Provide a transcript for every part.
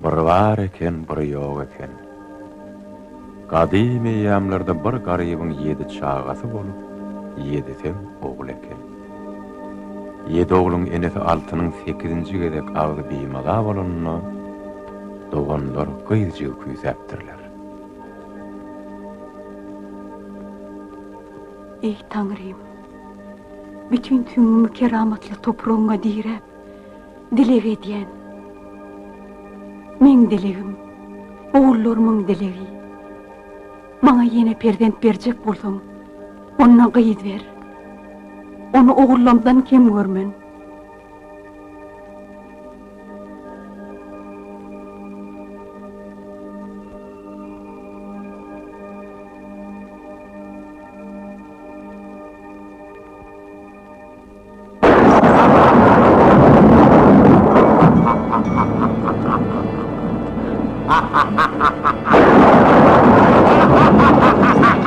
Bir bar eken, bir ýok eken. Gadym eýýamlarda bir garybyň ýedi çagasy bolup, ýedisem ogul eken. Ýedi ogluň enesi Altynyň sekizinji gezek agzy bimaza bolanda, doganlar gyzjygy küýsäpdirler. Eý, Taňrym! Bütin süňňümi keramatly topragyňa diräp, dileg edýän. Meň dilegim, ogullarymyň dilegi. Maňa ýene perzent berjek bolsaň, onda gyz ber. Ony ogullamdan kem görmen.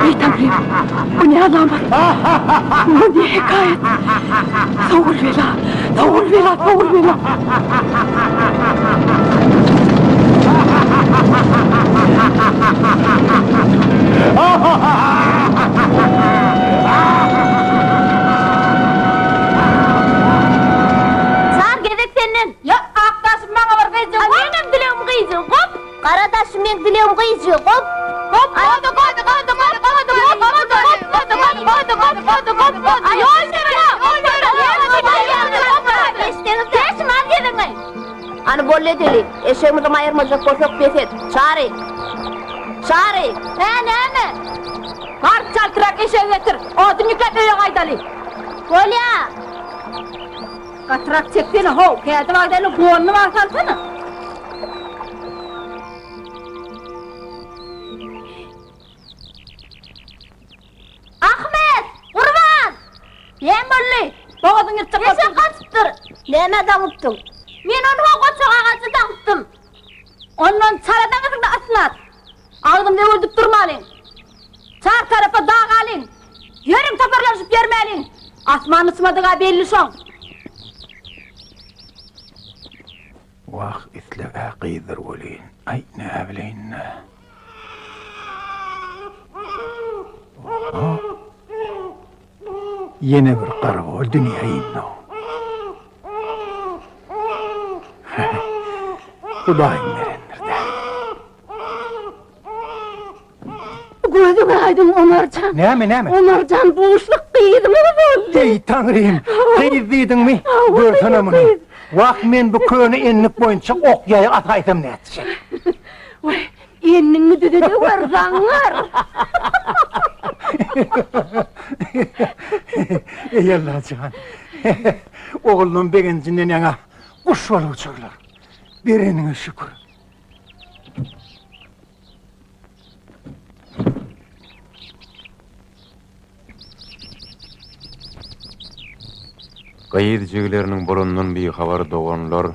Eý Taňrym, bu ne alamat? Bu ne hekaýat? Sowul bela, sowul bela, sowul bela! Çar gezek senden. Ýa, ak daşym maňa bir gyzjygy gop. Meňem dilegim gyzjygy gop. Gara daşym meň dilegim gyzjygy gop. Gop, gop, gop, gop, gop, gop, gop, gop, gop, gop, gop, gop, gop, ýol beriň, ýol beriň, Peşim al gezeňi. Hany boldy edeli, eşegimizi gaýyrmajak bolsak bes et. Çary! Çary! Hä, näme? Bar, çaltrak eşegi getir. Odun ýükläp öýe gaýdaly. Bolýa! Gatyrak çeksene, how, kädi bagdaýly gonuny bar salsana. Ahmet! Gurban! Näme boldy? Bogazyň ýyrtjak bolupdyr. Eşek gaçypdyr. Nämä daňypdyň? Men ony ho goçak agaja daňypdym. Ondan çala daňasyň-da ysnat. Agzymyzy öwüldip durmalyň. Çar tarapa dagalyň. Ýörüň toparlanyşyp ýörmäliň. Asman yçmadyg-a belli şoň. Wah, isleg-ä gyzdyr welin, aý, näbileýin-dä. Oho! Ýene bir garagol dünýä indi-ow. Hudaýyň berendir-dä. Gözüň aýdyň Omarjan. Näme, näme? Omarjan buşluk gyzymyz boldy. Eý, Taňrym, gyz diýdiňmi? Görsene muny. Wah, men bu köne ennik boýunça ok-ýaý ataýsam nätjek? Waý, enniňi düzedewer, zaňňar. Eý, Allajan. Ogullam begenjinden ýaňa guş bolup uçarlar. Bereniňe şükür. Gyz jigileriniň bolandan bihabar doganlar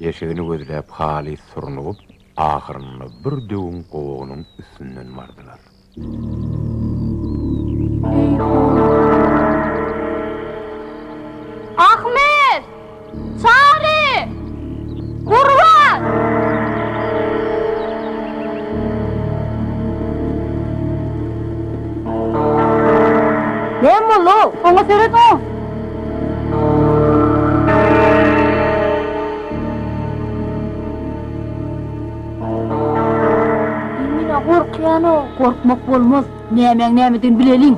eşegini gözläp halys surnugyp, ahyrynda bir döwüň gowagynyň üstünden bardylar. Ahmet! Çary! Gurban! Näme boldy-ow? Oňa seret-ow! Men-ä gorkýan-ow. Gorkmak bolmaz. Nämäň nämedigini bileliň.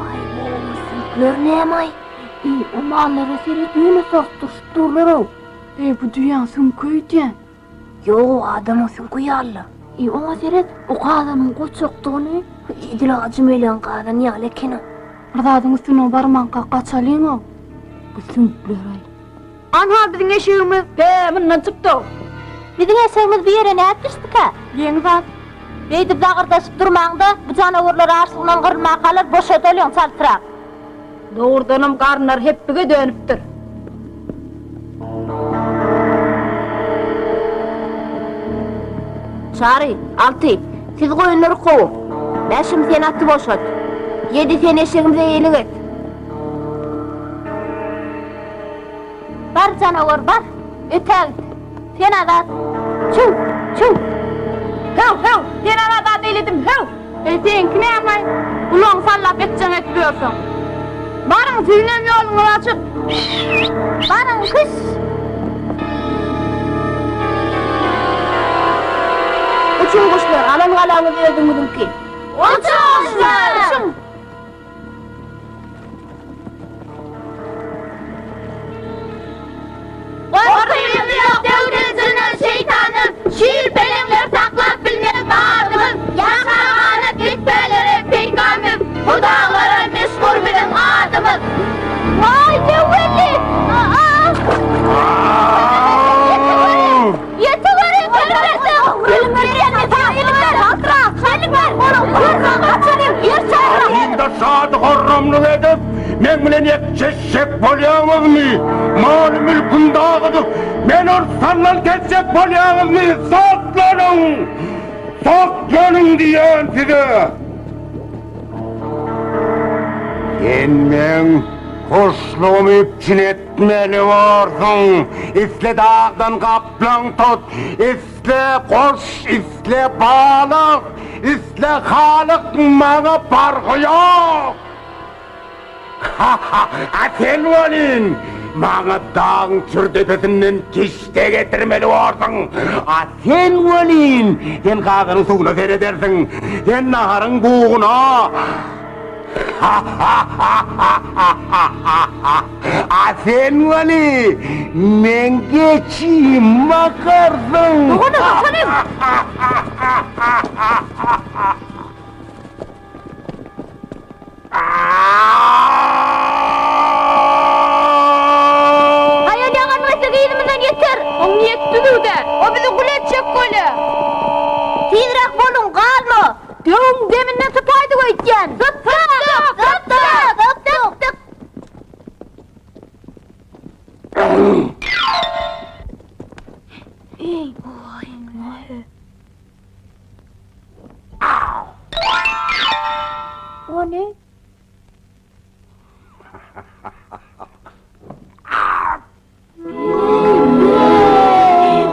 Aý, bu süňkler näme-aý? Eý, o mallara seret, ýöne sortduryşyp durlar-ow. Eý, bu düýäň süňki öýdýän. Ýog, adamyň süňki ýaly-la. Eý, oňa seret, o gazanyň goçakdygyny, edil ajy melen gazan ýaly eken-ow. Bir zadyň üstüne barmanka gaçalyň-ow. Bu süňkler-aý. Anha biziň eşegimiz. Be, mundan çykdy-ow. Biziň eşegimiz bu ýere nädip düşdükä? Geň zat. Beýdip zagyrdaşyp durmaň-da, bu janawarlar açlygyndan gyrylmakalar, boşadalyň çaltrak. Dogrudanam garynlary hepbige dönüpdir. Çary, Alty, siz goýunlary kowuň. Bäşim, sen aty boşat. Ýedi sen eşegimize eýelik et. Bar janawar, bar! Ötägit! Sen azat! Çüw! Çüw! Höw, höw! Sen azat eýledim, höw! Eý, seňki näme-aý? Gulagyňy sallap etjegiňi edip ýörsüň. Baryň, siziňem ýoluňyz açyk! Baryň, hyş! Uçuň guşlar, alan galaňyz özüňiziňki. Uçuň guşlar, uçuň! Gorkymyz ýok döwden, jyndan, şeýtandan, Şir-peleňler saklap bilmez barymyz. Ýaşar ganat dikpälere peýkamyz, Bu daglara meşhur biziň adymyz. Waý, Döwbelli! Indi şady-horramlyk edip, meň bilen ekjeşjek bolýaňyzmy? Maly-mülküm dagydyp, meni yrsardan kesjek bolýaňyzmy? Saklanyň! Saklanyň diýýän size! Sen meň hoşlugymy üpjün etmeli borsuň. Isle dagdan gaplaň tut, isle guş, isle balyk, isle halyk, maňa parhy ýok. Ha-ha, a sen welin, maňa dagyň çür depesinden kişde getirmeli borsuň. A sen welin, sen gazanyň suwuna seredersiň, sen naharyň buguna. Ha-ha-ha-ha-ha-ha-ha! A sen weli, meň geçim bakarsyň. Dogana bakalyň! Haýal ýaňan bolsa yzymyzdan ýeter. Oň niýeti düzüw-dä. O bizi gul etjek bolýa. Tizräk boluň, galma! Döwüň deminden sypaýdyk öýtýän. Sypdyk! Sypdyk! Sypdyk! Eý, goý! O ne?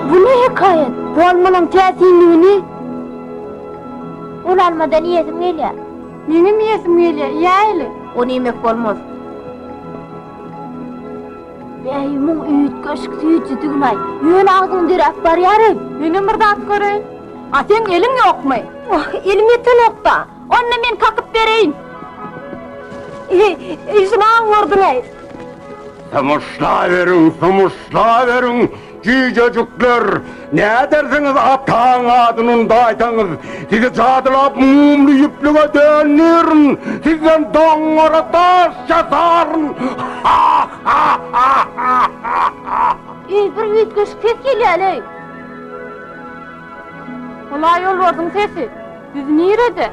Bu ne hekaýat? Bu almalaň täsinligini. Ol almadan iýesim gelýär. Meňem iýesim gelýär, iýäýeli. Ony iýmek bolmaz. Bäý, muň üýtgeşik süýjüdigini-aý. Ýöne agzyň döräp barýar-eý. Menem bir zat göreýin. A seň eliň ýokmy? Wah, elim ýetenok-da. Onda men kakyp bereýin. Eý, şunam gördüň-eý. Sumuşlaweriň, sumuşlaweriň, jüýjejikler! Nädersiňiz ataň adyny undaýsaňyz? Sizi jadylap mumly ýüplüge döndirin, sizden doňňara daş ýasaryn! Ha-ha-ha-ha-ha! Eý, bir üýtgeşik ses gelýär-leý. Ol-a ýolbarsyň sesi. Biz nirede?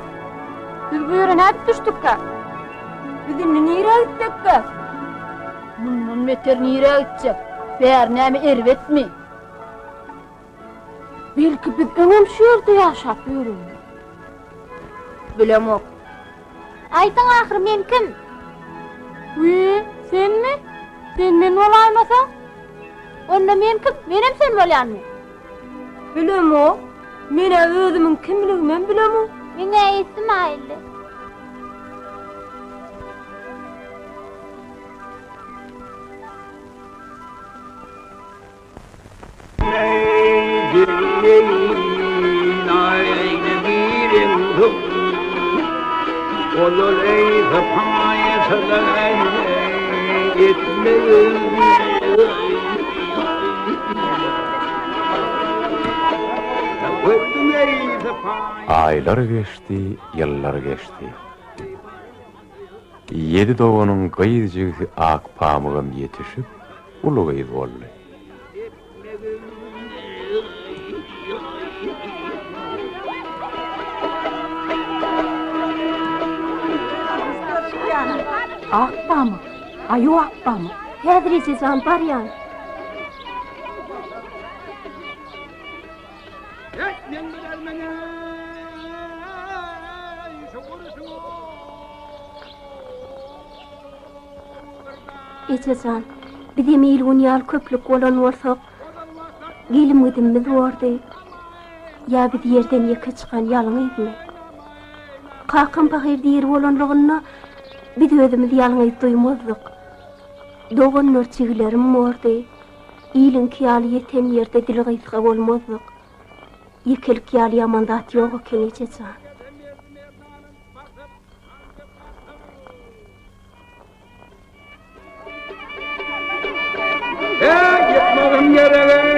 Biz bu ýere nädip düşdükkä? Biz indi nirä gitsekkä? Mundan beter nirä gitjek? Bäri näme erbetmi? Belki biz öňem şu ýerde ýaşap ýörendir. Bilemok. Aýdyň ahyry men kim? Wiý, senmi? Sen men bolaýmasaň? Onda men kim? Menem sen bolýanmy? Bilemok. Men-ä özümiň kimligimem bilemok. Meň-ä esim aýyldy. Aýlar geçdi, ýyllar geçdi. Ýedi doganyň gyz jigisi Akpamygam ýetişip, uly gyz boldy. Akpamyk, aýu Akpamyk. Häzir ejejan barýan. Eje jan, bizem il-gün ýaly köplük bolan bolsak, gelim-gidimimiz bordy. Ýa biz ýerden ýeke çykan ýalňyzmy? Kakam pahyr diri bolanlygynda biz özümizi ýalňyz duýmazdyk. Doganlar jigilerim bordy. Iliňki ýaly ýeten ýerde dili gysga bolmazdyk. Ýekelik ýaly ýaman zat ýok eken eje jan. Heý, ýykmagym gerek-eý!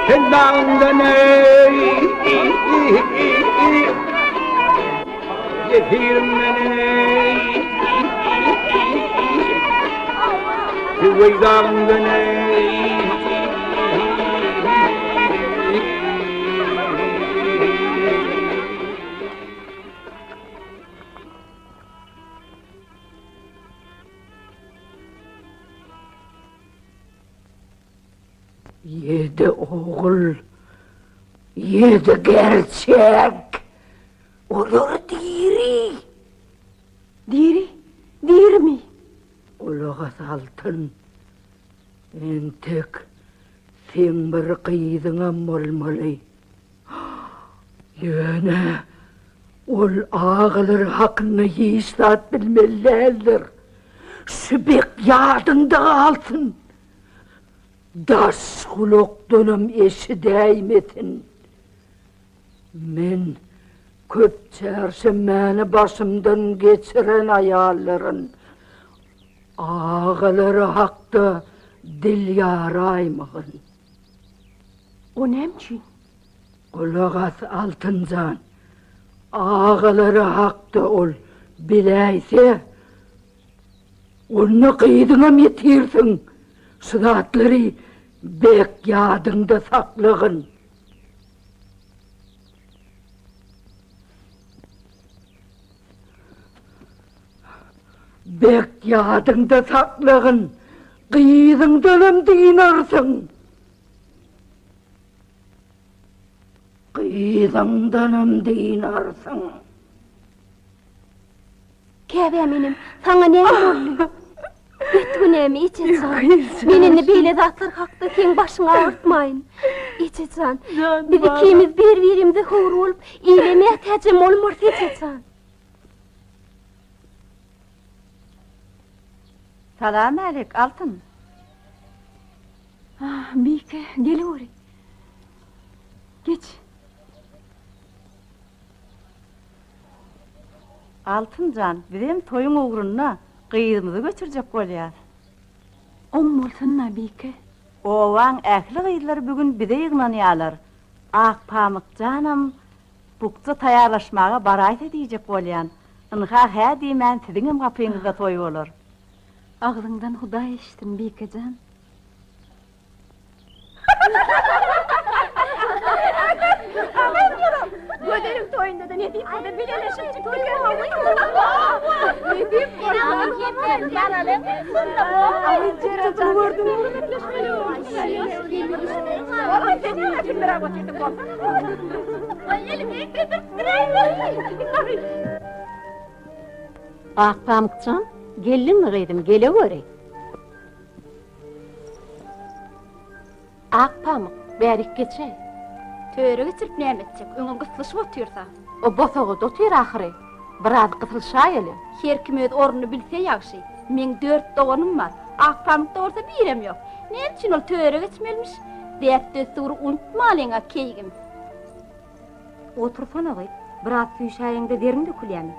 Sen dagyňdan eý! Ýesirim men-eý! Tüweý dagyňdan eý! Ýedi ogul, ýedi gerçek. Olar diri. Diri? Dirimi? Gulak as Altyn. Entek seň bir gyzyňam bolmaly. Ýöne ol agalary hakynda hiç zat bilmeli däldir. Şu bek ýadyňda galsyn. Daş gulakdanam eşidäýmesin. Men köp çärşenbäni başymdan geçiren aýallaryn. Agalary hakda dil ýaraýmagyn. O näme üçin? Gulak as, Altynjan. Agalary hakda ol biläýse, onda gyzyňam ýitirsiň. Şu zatlary bek ýadyňda saklagyn. Bek ýadyňda saklagyn, gyzyňdanam dynarsyň. Gyzyňdanam dynarsyň. Käbäm inim, saňa näme boldy? Bet günämi eje jan. Men indi beýle zatlar hakda seň başyňy agyrtmaýyn. Eje jan, biz ikimiz bir-birimize höwür bolup, ile mätäjem bolmarys eje jan. Salam-älik, Altyn. Ah, Bike, geleweri. Geç. Altyn jan, bizem toýuň ugrunda gyzymyzy göçürjek bolýas. Oň bolsun-da, Bike. Obaň ähli gyzlary bu gün bize ýygnanýarlar. Akpamyk janam bukja taýýarlaşmaga baraýsa diýjek bolýan. Ynha, hä diýmän siziňem gapyňyzda toý bolar. Agzyňdan Hudaý eşitsin, Bike jan. Gözeliň toýunda-da nesip bolsa bileleşip çykdyk. Nesip bolsa. Akpamykjan, geldiňmi gyzym, geleweri. Akpamyk, bärik geçäý. Töre geçirip näme etjek, öňem gyslyşyp otyrsa. O bosagada otyr ahyry. Biraz gysylyşaýaly. Her kim öz ornuny bilse ýagşy. Meň dört doganym bar. Akpamykda bolsa birem ýok. Näme üçin ol töre geçmelimiş? Däp-dessury unutmalyň-a, keýgim. Otursana gyz, biraz süýşäýeňde deriň dökülýämi?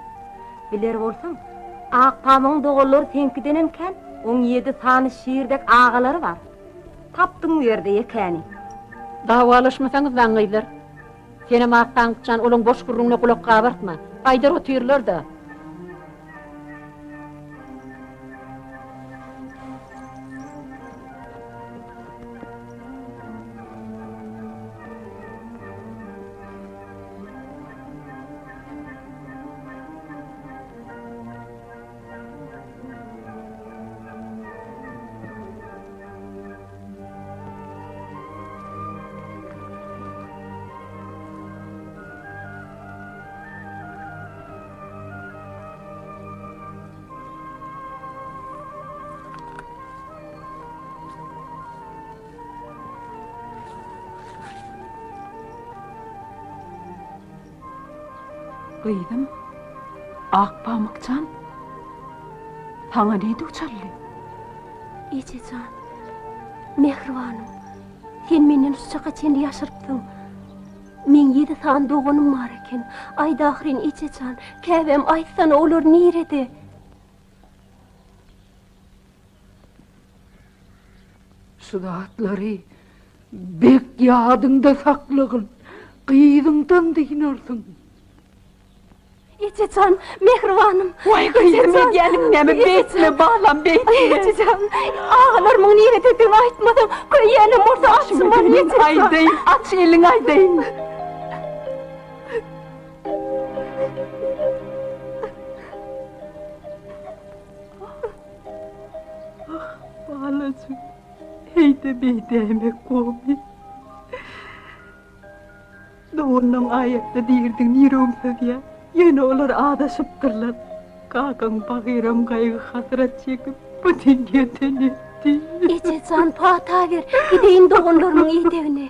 Biler bolsaň, Akpamygyň doganlary seňkidenem kän, oň ýedi sany şir dek agalary bar. Tapdyň bu ýerde ýekäni. Dawalaşmasaňyzlaň gyzlar. Senem Akpamyk jan olaň boş gürrüňine gulak gabartma. Aýdar otyrlar-da. Gyzym, Akpamyk jan, saňa ne duçaldy? Eje jan, mähribanym, sen menden şu çaka çenli ýaşyrypsyň. Meň ýedi sany doganym bar eken. Aýt ahyryn, eje jan, käbäm, aýtsana, olar nirede? Şu zatlary bek ýadyňda saklagyn, gyzyňdan dynarsyň. Eje jan, mähribanym. Waý gyzym, edýäniň näme, beýtme, balam, beýtme. Eje jan, agalarymyň nirededigini aýtmasaň, köýýänem bolsa açman, eje jan. Aýdaýyn, aç eliňi aýdaýyn. Ah, balajyk, heý-de beýdäýmek gowumy? Doganlaň aýatda diridigini ýüregim syzýar. Ýöne olar azaşypdyrlar. Kakaň pahyram gaýgy-hasrat çekip, bu dünýeden ötdi. Eje jan, pata ber, gideýin doganlarymyň idegine.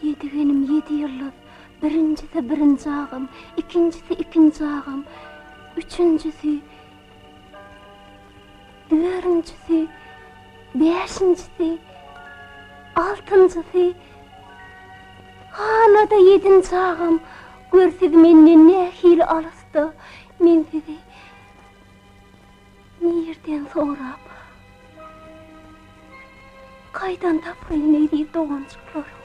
Ýedigenim ýedi ýyldyz, birinjisi birinji agam, ikinjisi ikinji agam, üçünjisi, dördünjisi, bäşinjisi, altynjysy, hala-da ýedinji agam, gör siz menden nähili alysda, men sizi Nirden sorap, kaýdan tapaýyn eziz doganjyklarym?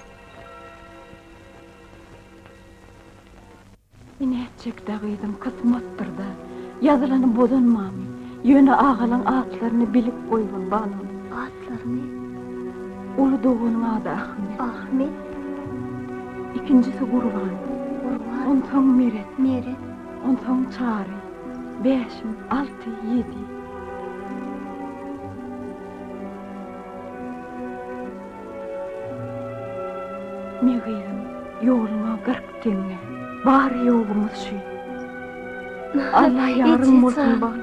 Nätjek-dä gyzym, kysmatdyr-da. Ýazylany bozanmamy. Ýöne agalaň atlaryny bilip goýgun, balam. Atlaryny? Uly doganyň ady Ahmet. Ahmet. Ikinjisi Gurban. Gurban. Onsoň Meret. Meret. Onsoň Çary. Bäşim, alty, ýedi. Me gyzym, ýoluňa 40 teňňe. Bary-ýogumyz şu. Alla ýaryň bolsun, balam.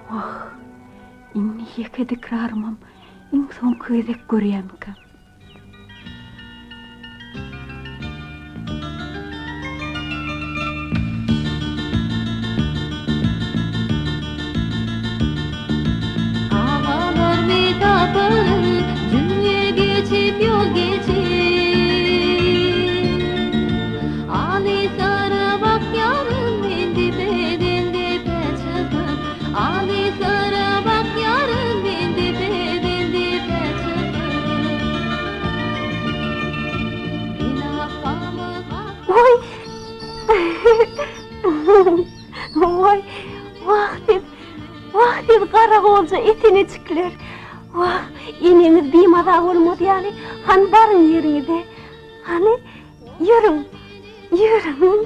Wah, indi ýeke dikrarymam iň soňky gezek görýämikäm? Waý! Waý! Wah siz! Wah siz garagolja etenejikler! Wah, eneňiz bimaza bolmaz ýaly, hany baryň ýeriňize. Hany, ýörüň, ýörüň.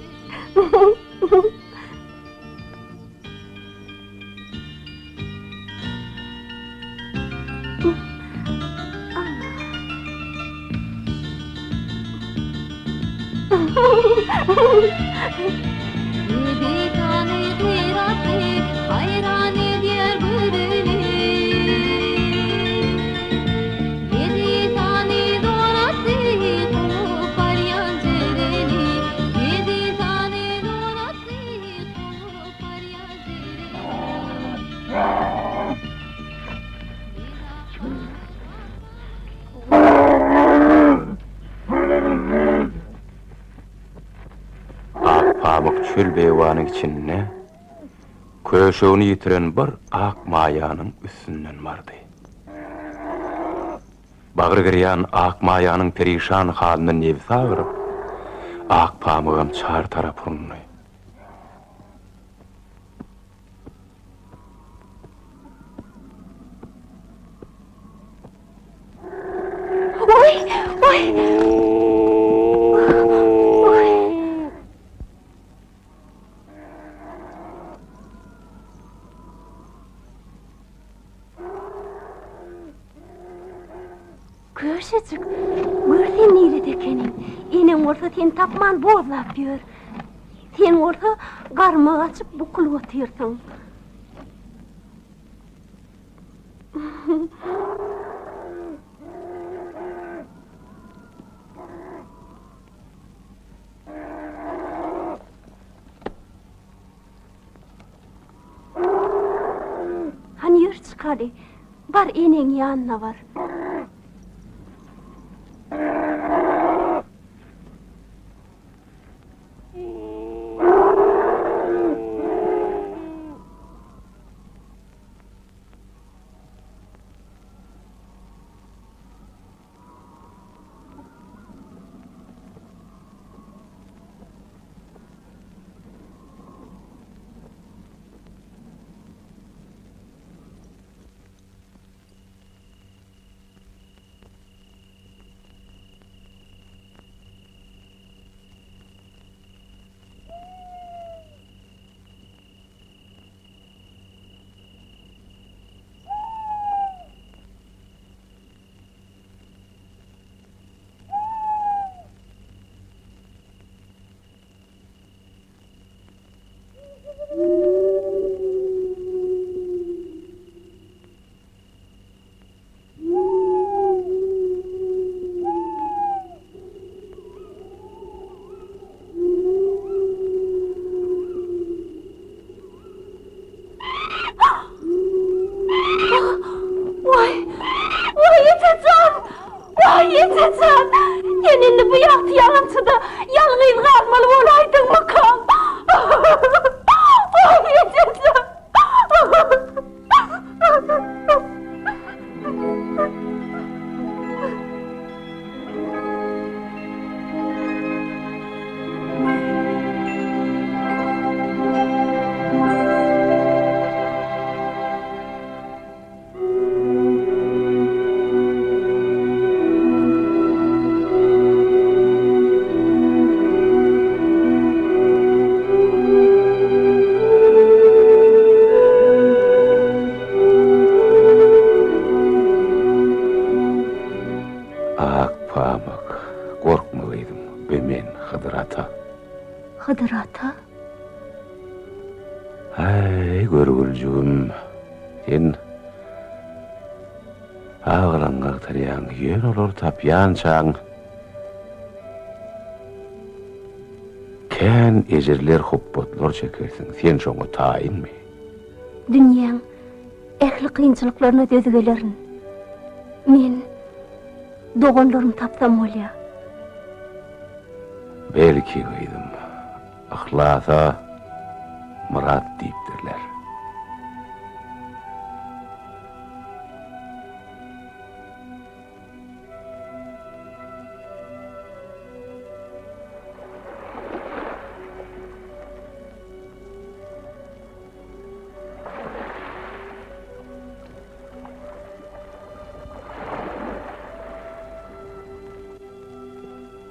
Pamyk çöl-beýewanyň içinde köşegini ýitiren bir ak maýanyň üstünden bardy. Bagry girýan ak maýanyň perişan halyna nebsi agyryp, ak pamygam çar tarap urundy. Oý, oý! Oý! Köşejik, gör sen nirede ekeniň. Eneň bolsa seni tapman bozlap ýör. Sen bolsa garma gaçyp bukulyp otyrsyň. Hany ýör çykaly. Bar eneň ýanyna bar. Waý! Waý, ejejan! Waý, ejejan! Sen indi bu ýagty ýalançyda ýalňyz galmaly bolaýdyňmykaň? Waý, ejejan! Ak pamyk, gorkma gyzym, bu men, Hydyr ata. Hydyr ata? Häý, görgüljigim, sen agalygyňy agtarýaň, ýöne olary tapýançaň kän ejirler, hupbatlar çekersiň, sen şoňa taýynmy? Dünýäň ähli kynçylyklaryna döz gelerin. Men doganlarymy tapsam bolýar. Belki, gyzym, yhlasa myrat diýipdirler.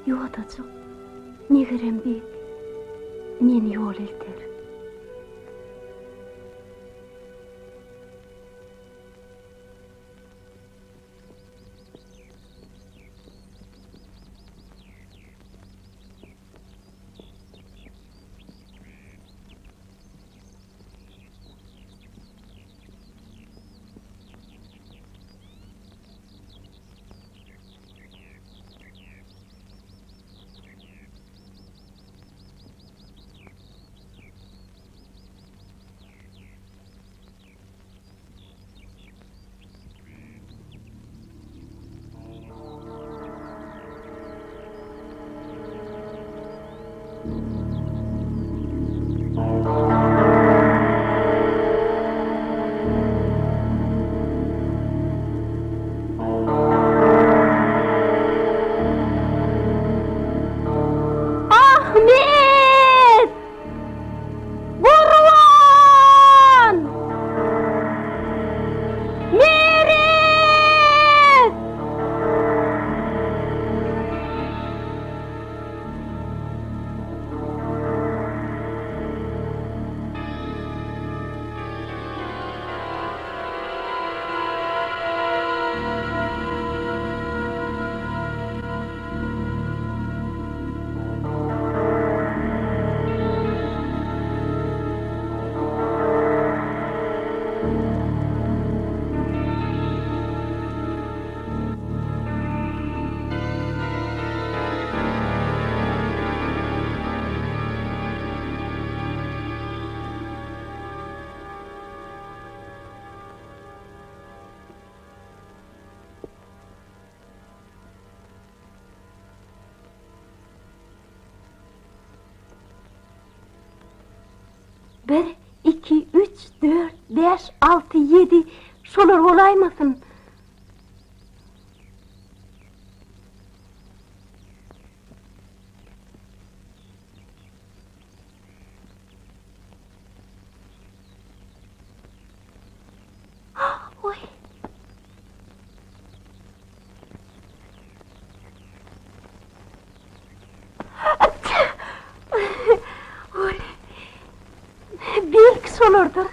Ýodajyk, megerem bi meni ýola elter. Dört, bäş, alty, ýedi, şolar bolaýmasyn? Oý. Oý. Belki şolardyr.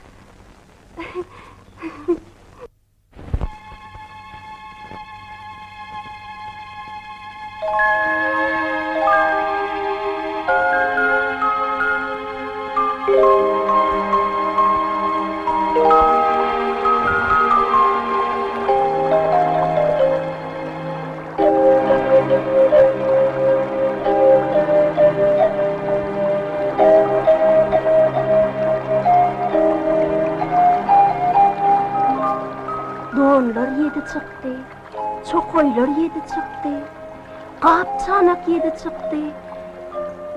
Donlar ýedi çykdy, çokaýlar ýedi çykdy, gap-çanak ýedi çykdy,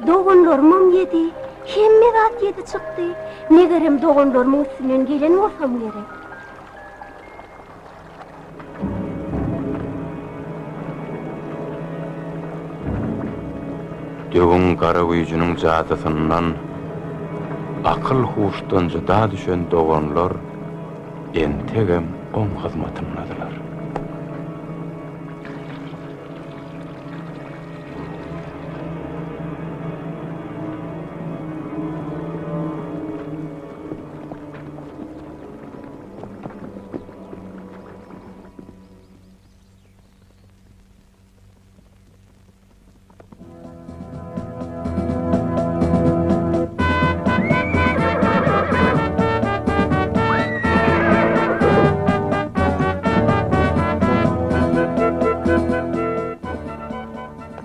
doganlarymam ýedi, hemme zat ýedi çykdy. Megerem doganlarymyň üstünden gelen bolsam gerek. Döwüň gara güýjüniň jadysyndan akyl-huşdan jyda düşen doganlar entegem oň hyzmatyndadylar.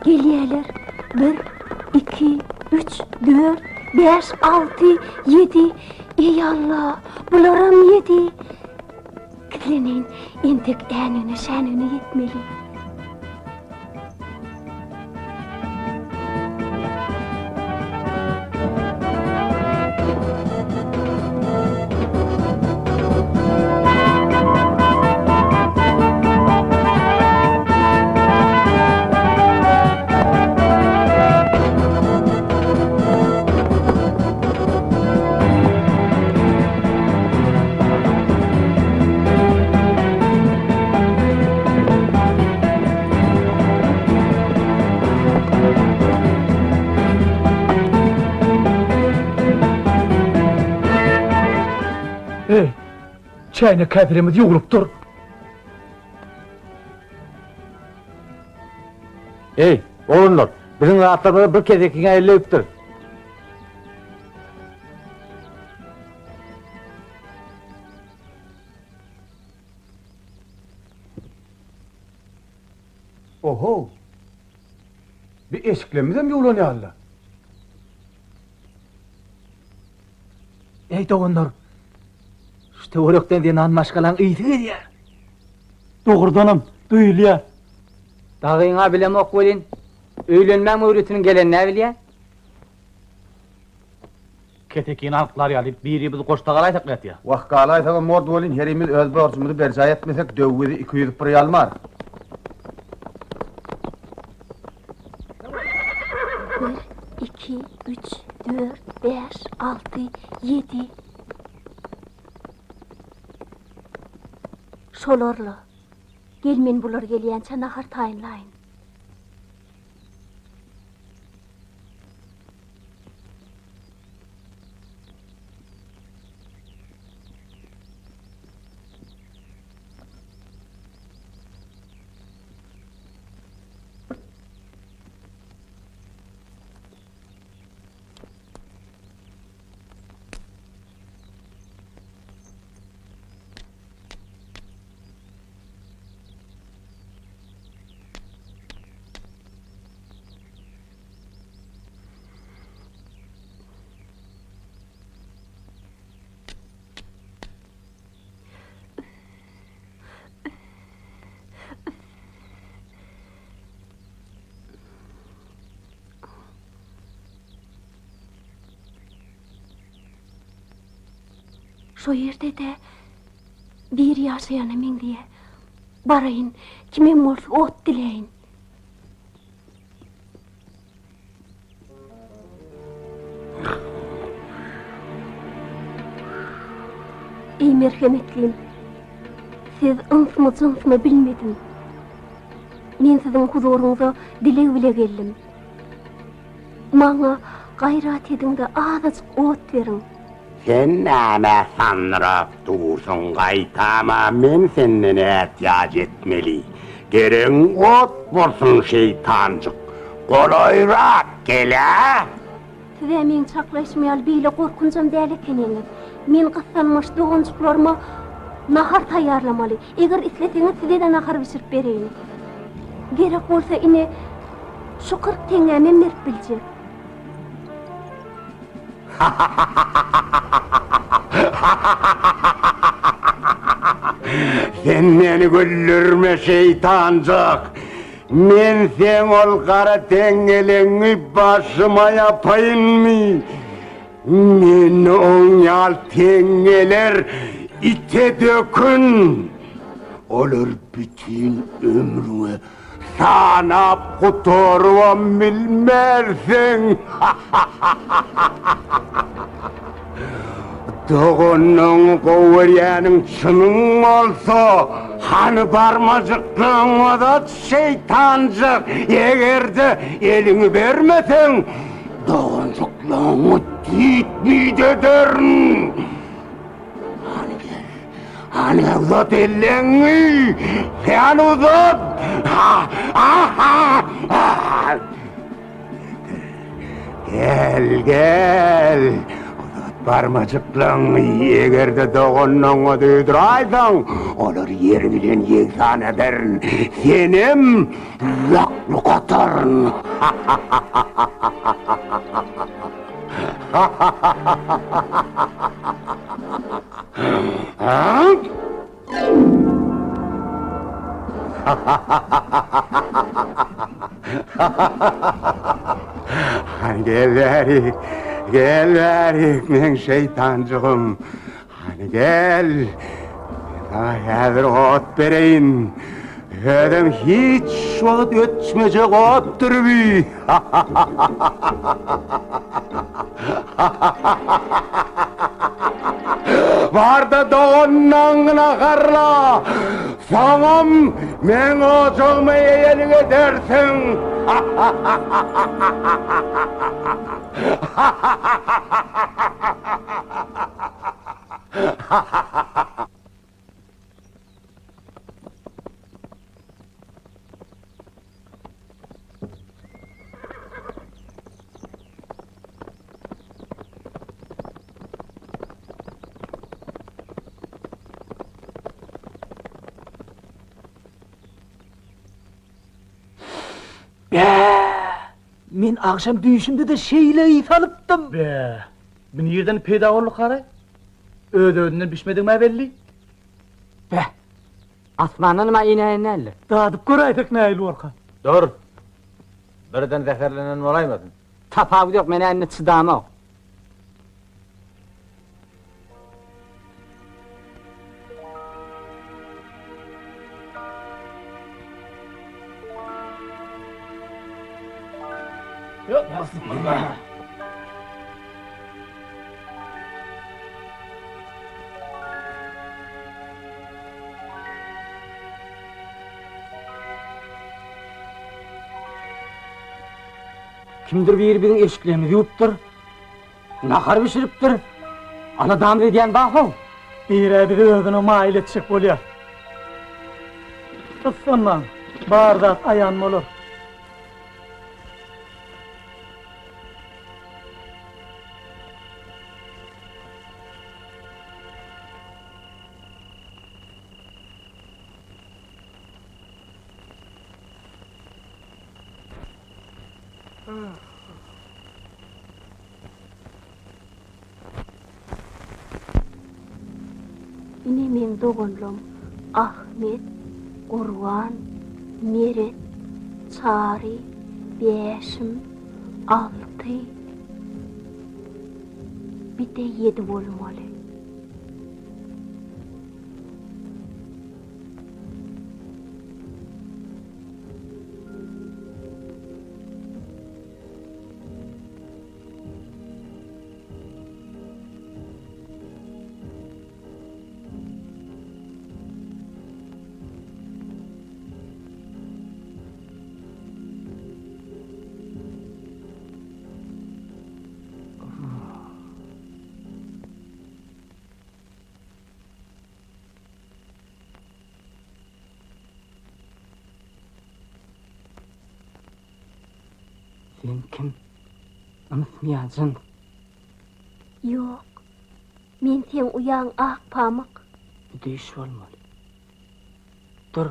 Gelýärler. Bir, iki, üç, dört, bäş, alty, ýedi. Eý Alla, bularam ýedi. Gizleneýin, entek änigine-şänigine ýetmeli. Eý, çäýnek käselemiz ýuwlupdyr. Eý, oglanlar, biziň zatlarymyza bir kesekiň eli degipdir. Oho! Bi eşiklerimizem ýuwlan ýaly-la. Eý, doganlar, şu töwerekden zenan maşgalaň ysy gelýär. Dogrudanam, duýulýar. Dagyň-a bilemok welin, öýlenmäň möwritiniň gelenini-ä bilýän. Kesekini halklar ýaly birimiz goşda galaýsak nätýä? Wah, galaýsagam bordy welin, herimiz öz borjumyzy berjaý etmesek, döw bizi ikiýüzüp bir ýalmar. Bir, iki, üç, dört, bäş, alty, ýedi. Şolar-la. Gel men bular gelýänçä nahar taýynlaýyn. Şo ýerde-de biri ýaşaýana meňzeýär. Baraýyn, kimem bolsa ot diläýin. Eý merhemetlim, siz ynsmy jynsmy bilmedim. Men siziň huzuryňyza dileg bile geldim. Maňa gaýrat ediň-de azajyk ot beriň. Sen nämä sandyrap dursuň, gaýtama men senden ätiýaç etmeli. Geregiň ot bolsun şeýtanjyk. Golaýrak gel-ä! Siz-ä meň çaklaýşym ýaly beýle gorkunjam däl ekeniňiz. Men gyssanmaç doganjyklaryma nahar taýýarlamaly. Eger isleseňiz size-de nahar bişirip bereýin. Gerek bolsa ine, şu 40 teňňämem berip biljek. Sen meni güldürme şeýtanjyk. Men seň ol gara teňňeleňňi başyma ýapaýynmy? Meni oň ýaly teňňeler ite dökün. Olar bütin ömrüňe sanap gutarybam bilmersiň. Doganyňy gowy görýäniň çynyň bolsa, hany barmajyklaryňy uzat, şeýtanjyk! Eger-de eliňi bermeseň, doganjyklaryňy düýt-müýt ederin! Hany gel, hany uzat elleňi! Hany uzat! Ha, ha, ha! Gel, gel! Uzat barmajyklaryňy, eger-de doganyňa duýduraýsaň, olary ýer bilen ýegsan ederin, senem ýakluk ataryn! Hany gel bärik, gel bärik, meň şeýtanjygym. Hany gel. Men saňa häzir ot bereýin. Özem hiç wagt öçmejek otdur bi. Bar-da doganlaňňy naharla, soňam meň ojagyma eýelik edersiň. Bä! Men agşam düýşümde-de şeýle ys alypdym. Bä! Bu nirden peýda boldy karaý? Öz-özünden bişmedigim-ä belli. Beh! Asmandanam-a inäýen däldir. Dadyp göräýsek nähili borka? Dur! Birden zäherlenen bolaýmasyn? Tapawudy ýok, men-ä indi çydamok. Kimdir biri biziň eşiklerimizi ýuwupdyr, nahar bişiripdir. Aladamyzy edýän bar-how. Biri-ä bizi özüne maýyl etjek bolýar. Gyssanmaň, bar zat aýan bolar. Ine meň doganlam Ahmet, Gurban, Meret, Çary, Bäşim, Alty, bir-de ýedi bolmaly. Sen kim? Ynsmy ýa jyns? Ýok. Men seň uýaň Akpamyk. Bu düýş bolmaly. Dur.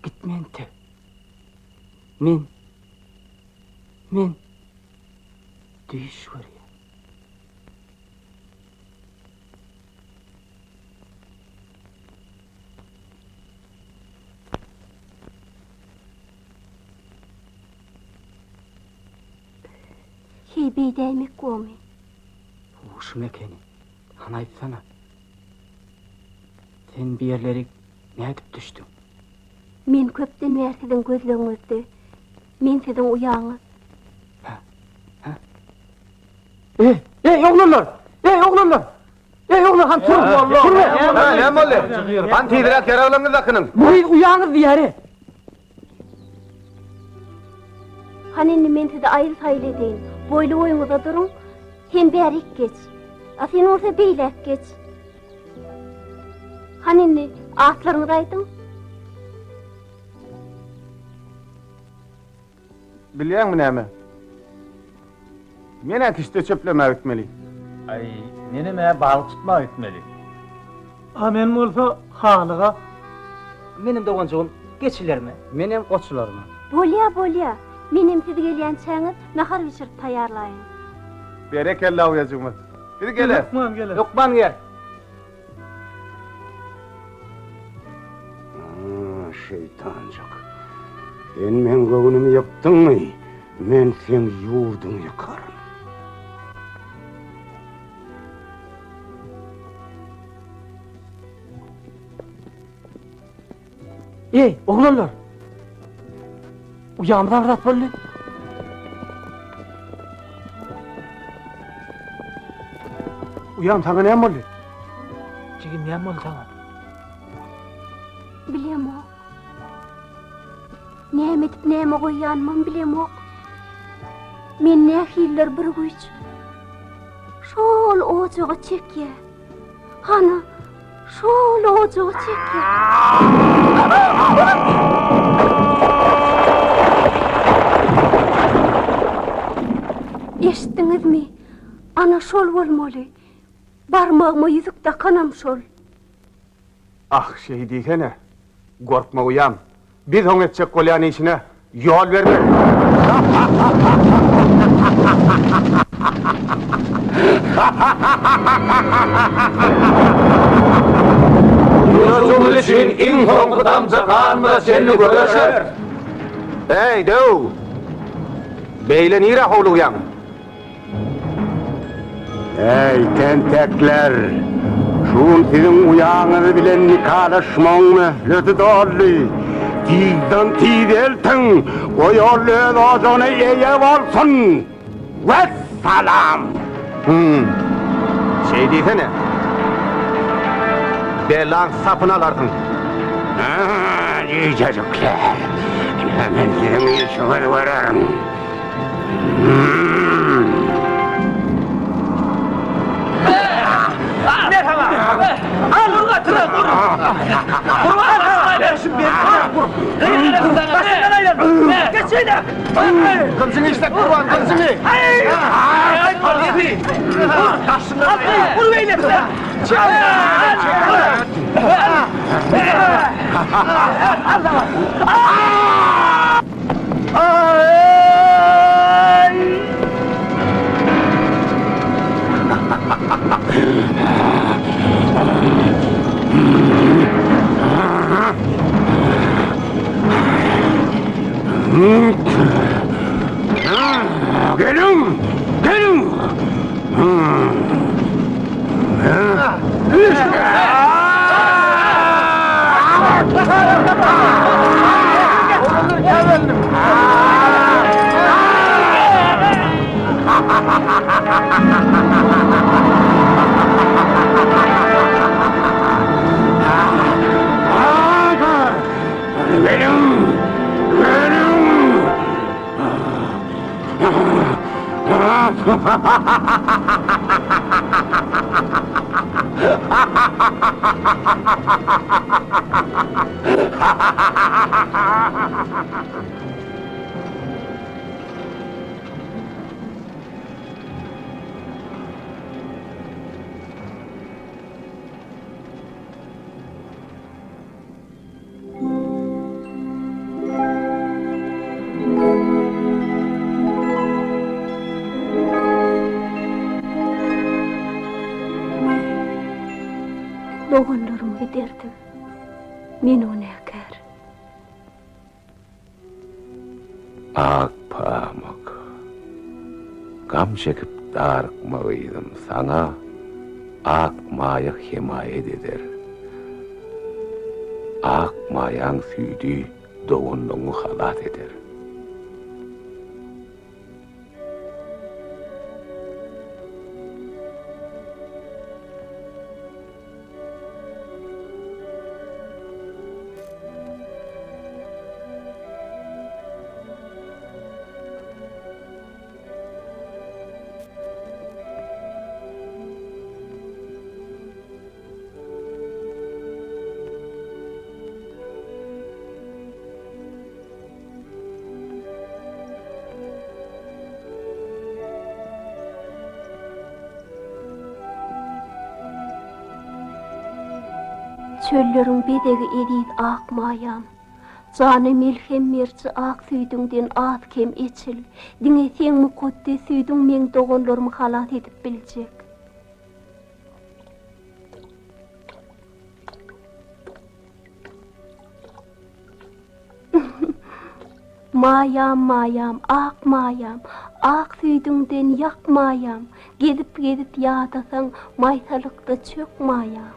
Gitme entek. Men. Men. Düýş görýän. Heý, beýdäýmek gomy? Huşum ekeni. Hany aýtsana. Sen bu ýerlerik nädip düşdüň? Men köpden bäri siziň gözlegiňizde. Men siziň uýaňyz. Hä? Hä? Eý, eý, oglanlar! Eý, oglanlar! Eý, oglan, han tur! Tur! Näme boldy? Han tizräk ýaraglaryňyzy dakynyň. Bu gyz uýaňyz diýýär-e. Hany indi men sizi aýyl-saýyl edeýin. Boýly-boýuňyza duruň. Sen bärik geç. A sen bolsa beýläk geç. Hany indi atlaryňyzy aýdyň. Bilýäňmi näme? Men-ä kişde çöplemäge gitmeli. Aý, menem-ä balyk tutmaga gitmeli. A men bolsa halyga. Menem doganjygym geçilerime. Menem goçularyma. Bolýa, bolýa. Menem siz gelýänçäňiz nahar bişirip taýýarlaýyn. Berekella uýajygymyz. Biz geleris. Hökman geleris. Hökman gel. Şeýtanjyk. Sen meň göwnümi ýykdyňmy? Men seň ýurduňy ýykaryn. Eý, oglanlar! Uýamyza bir zat boldy. Uýam saňa näme boldy? Jigim näme boldy saňa? Bilemok. Näme edip näme goýýanymam bilemok. Men nähilidir bir güýç şol ojaga çekýär. Hany, şol ojaga çekýär. Eşitdiňizmi? Ana şol bolmaly. Barmagyma ýüzük dakanam şol. Ah, şeý diýsene. Gorkma uýam. Biz oň etjek bolýan işine ýol bermeris. Ýurdumyz üçin iň soňky damja ganymyza çenli göreşeris. Eý, döw! Beýle nirä howlugýaň? Eý, tentekler! Şu gün siziň uýaňyz bilen nikalaşmagyň möhleti doldy. Tizden-tiz eltiň, goý ol öz ojagyna eýe bolsun! Wessalam! Hüm. Şeý diýsene. Belaň sapyny alarsyň. Jüýjejikler! Ine, men siziň işiňizi görerin. Gylyjyňy işlet Gurban, gylyjyňy! Geliň! Geliň! Geliň! Geliň! etdim. Men günäkär. Ak pamyk. Gam çekip darykma gyzym, saňa ak maýa hemaýat eder. Ak maýaň süýdi doganlygyňy halas eder. Çölleriň bezegi eziz ak maýam. Jana melhem beriji ak süýdüňden az-kem eçil. Diňe seň mukaddes süýdüň meň doganlarymy halas edip biljek. Maýam, maýam, ak maýam, Ak süýdüňden ýak maýam, Gezip-gezip ýadasaň, Maýsalykda çök maýam.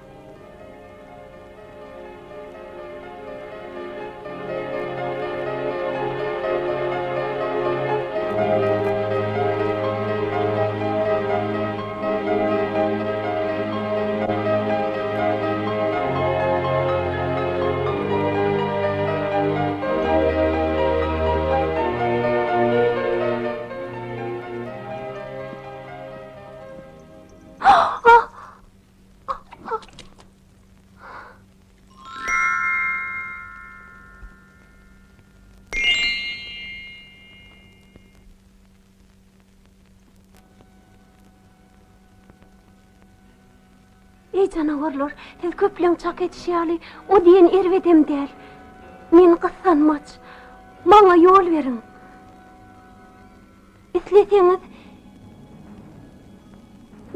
Eý janawarlar, siz köpleň çak edişi ýaly, o diýen erbedem däl. Men gyssanmaç. Maňa ýol beriň. Isleseňiz,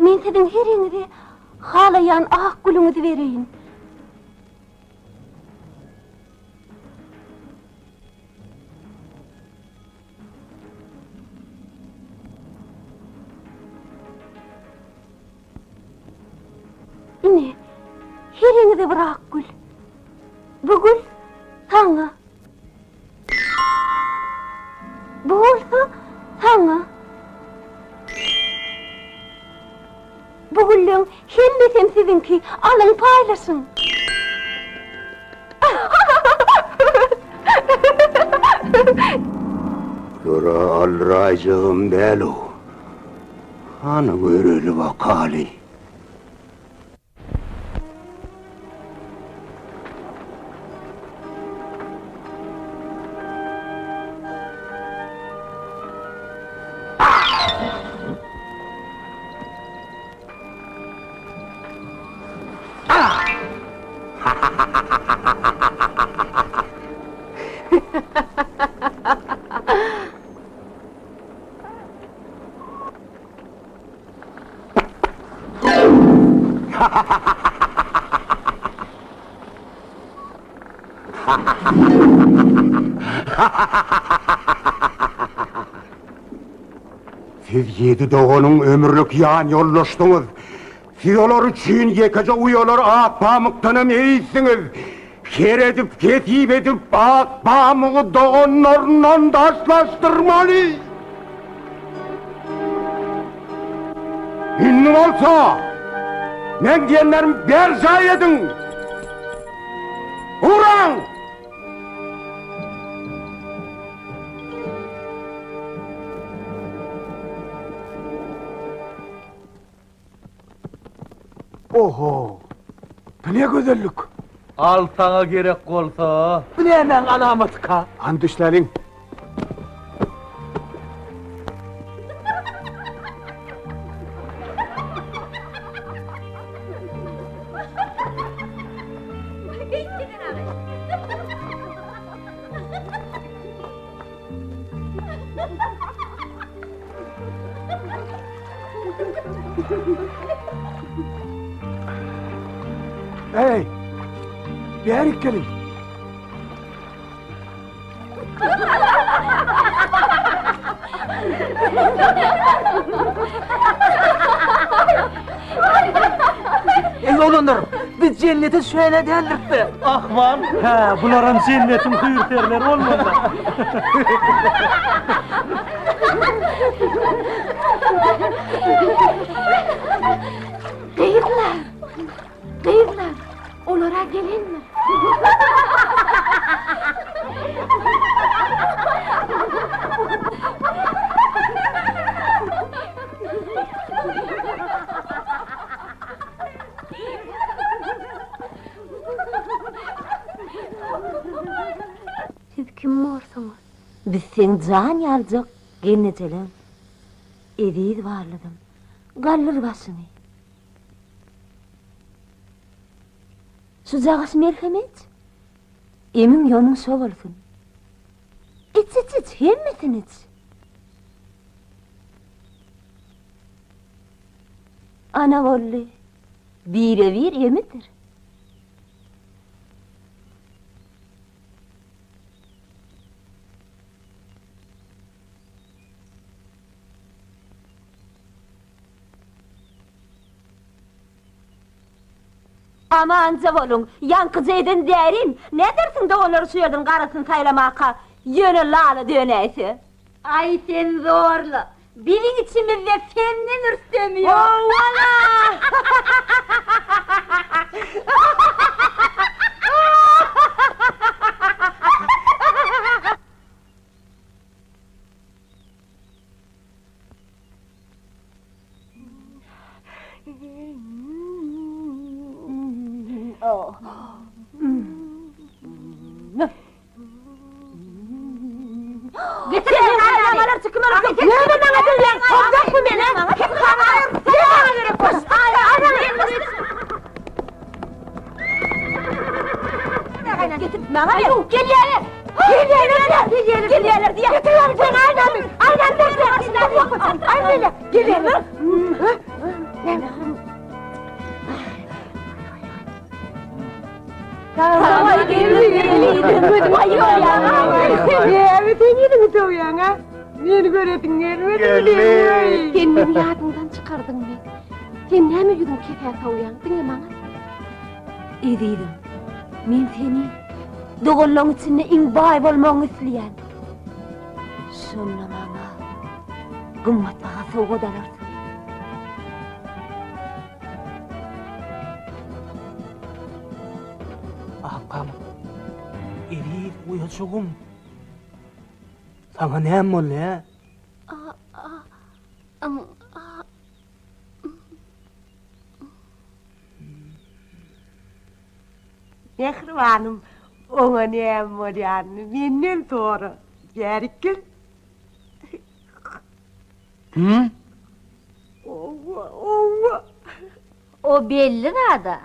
men siziň heriňize halaýan ak gülüňizi bereýin. Ine, heriňize bir ak gül. Bu gül saňa. Bu bolsa saňa. Bu gülleň hemmesem siziňki, alyň paýlaşyň. Bulara aldyraýjagam däl-ow. Hany göreli bakaly. Siz ýedi doganyň ömürlik ýan ýoldaşdyňyz. Siz olar üçin ýekeje uýalar Akpamykdanam eýsiňiz. Her edip, hesip edip Akpamygy doganlaryndan daşlaşdyrmaly. Indi bolsa, meň diýenlerimi berjaý ediň! Uraň! Oho! Bu ne gözellik? Al saňa gerek bolsa. Bu nämäň alamatyka? Hany düşläliň. Eý! Bärik geliň. Eý oglanlar, biz jennete düşäýen däldiris-de. Ahmal. Hä, bularam jennetiň hüýr-perileri bolmaly. Gyzlar! Gyzlar! Olar-a gelendir. Siz kim borsuňyz? Biz seň jan ýaljak gelnejeleň. Eziz barlygym, galdyr başyňy. Şujagaş melhem iç. Emiň ýonuň şo bolsun. Iç, iç, iç, hemmesini iç. Ana boldy. Bire-bir emidir. Amanja boluň, ýaňkyja eden därim, nädersiň doganlary şu ýerden garasyny saýlamaka, ýöne lala dönäýse. Aý sen zorla, biziň içimizde senden rüstem ýok. Howala! Sen meni ýadyňdan çykardyňmy? Sen näme ýüzüň kesä sowýaň? Diňe maňa. Ezizim, men seni doganlaň içinde iň baý bolmagyňy isleýän. Şonda maňa gymmatbaha sowgat alarsyň. Akgam, eziz uýajygym, saňa näme boldy, hä? Mähribanym, oňa näme bolýanyny menden sora. Bärik gel. Hü? Owa, owa. O belli zad-a.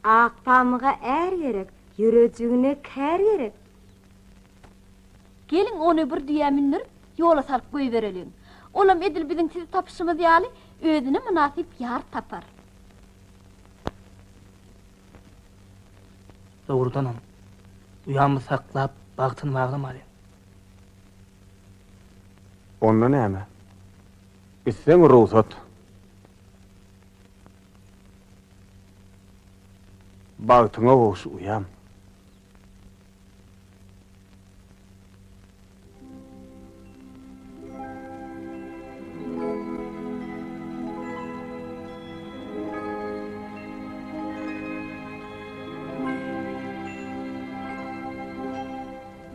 Akpamyga är gerek, ýürejigine kär gerek. Geliň, ony bir düýä mündürip, ýola salyp goýbereliň. Olam edil biziň sizi tapyşymyz ýaly, özüne mynasyp ýar tapar. Dogrudanam, uýamy saklap, bagtyny baglamalyň. Onda näme? Gitseň rugsat. Bagtyňa gowuş, uýam.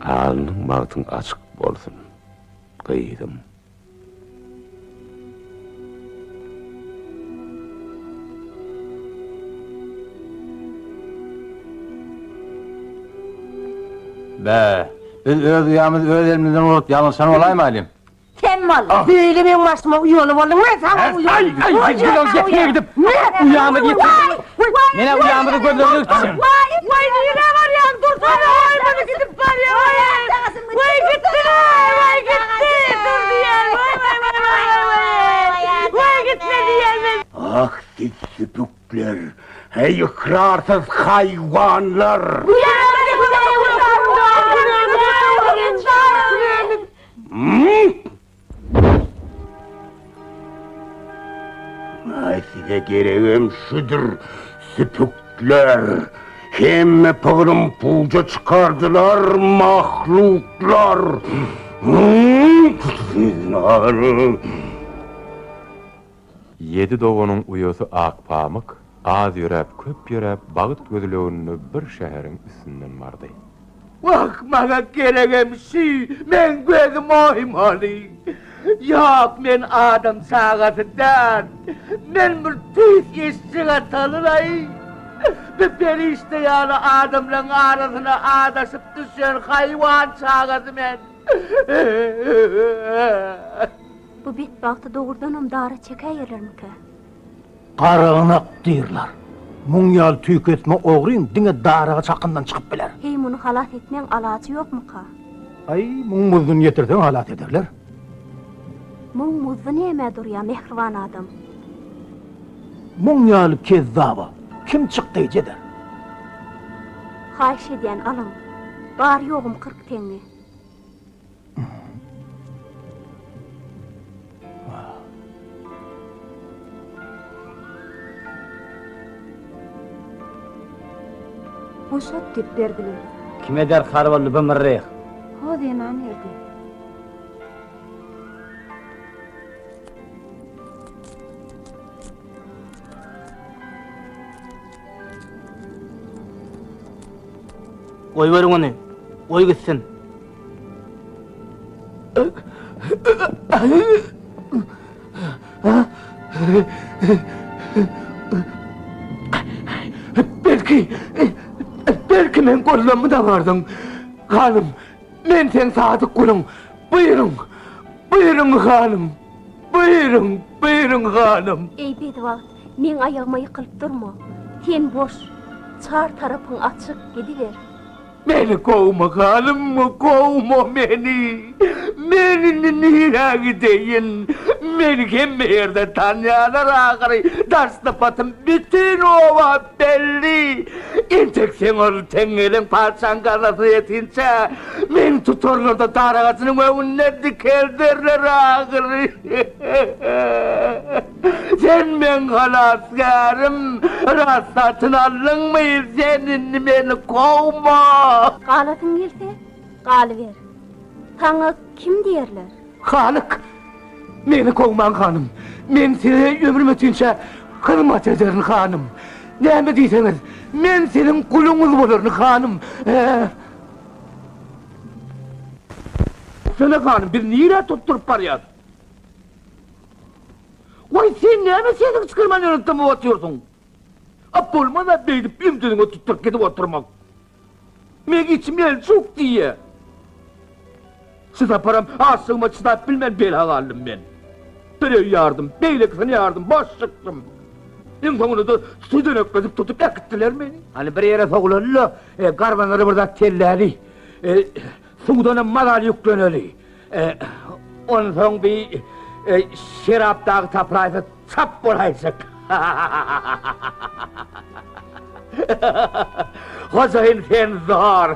Alnyň bagtyň açyk bolsun, gyzym. Bä, biz öz uýamyzy öz elimizden urup ýalňyşan bolaýmalyň. Sen bol. Beýle meň başyma uýaly bolduň, men saňa uýaly. Aý, aý, aý, gel getire gidip. Uýamyzy ýetir. Menä uýamyzy gözlegine gitjek. Waý, waý, nirä barýaň? Dursana, waý, muny gidip barýar, waý. Waý, gitdi, waý, gitdi. Dur diýýän, waý, waý, waý, waý, waý. Waý, gitme diýýän men. Ah, siz süpükler! Heý! Eý ykrarsyz haýwanlar! Aý size geregem şudur, süpükler! Hemme pygrym puja çykardylar, mahluklar! Ýedi doganyň uýasy Akpamyk az ýöräp, köp ýöräp, bagt gözleginde bir şäheriň üstünden bardy. Wah, maňa geregem şü, meň gözüm oýmaly. Ýok, men adam çagasy däl. Men bir tüýs eşek ataly-laý. Bir perişde ýaly adamlaň arasyna azaşyp düşen haýwan çagasy men. Bu betbagty dogrudanam dara çekäýerlermikä? Garagynak diýrler. Muň ýaly tüýkesme ogryň diňe daragaç hakyndan çykyp biler. Heý, muny halas etmeň alajy ýokmuka? Aý, muň muzduny ýetirseň halas ederler. Muň muzdy nämä durýa, mähriban adam? Muň ýaly kezzaba kim çykdaýjy eder? Haýyş edýän, alyň. Bary-ýogum 40 teňňe. Boşat diýip berdiler. Kime derkar boldy bu myrryh? Ho zenan berdi. Goýberiň ony. Goý gitsin. Belki, belki men gollammy dabardyň. Hanym, men seň sadyk guluň. Buýruň, buýruň hanym. Buýruň, buýruň hanym. Eý bedbagt, meň aýagyma ýykylyp durma. Sen boş. Çar tarapyň açyk, gidiber. Meni kowma hanym, kowma meni. Men indi nirä gideýin? Meni hemme ýerde tanýarlar ahyry. Daş sypatym bütin oba belli. Entek seň ol teňňeliň patyşaň gaznasyna ýetinçä, meni tutarlar-da dar agajynyň öňünde dikelderler ahyry. Sen meň halasgärim, rast satyn aldyňmy, sen indi meni kowma! Galasyň gelse, galyber. Saňa kim diýerler? Halyk, meni kowmaň hanym. Men size ömrüm ötinçä hyzmat ederin hanym. Näme diýseňiz, men siziň guluňyz bolaryn hanym. Sene hanym, biz nirä tutduryp barýas? Waý, sen näme sesiňi çykarman ýöne dymyp otyrsyň? A bolmaz-a beýdip ümdüziňe tutduryp gidip oturmak. Meň içim eljuk diýýä. Şu saparam açlygyma çydap bilmän bela galdym men. Bir öý ýardym, beýlekisini ýardym, boş çykdym. Iň soňunda-da südenekledip tutup äkitdiler meni. Hany bir ýere sowulaly-da, garbanlara bir zat telläli. Suwdanam mazaly ýükleneli. Onsoň bi şerap dagy tapylaýsa çap bolaýjak. Hojaýyn sen zor.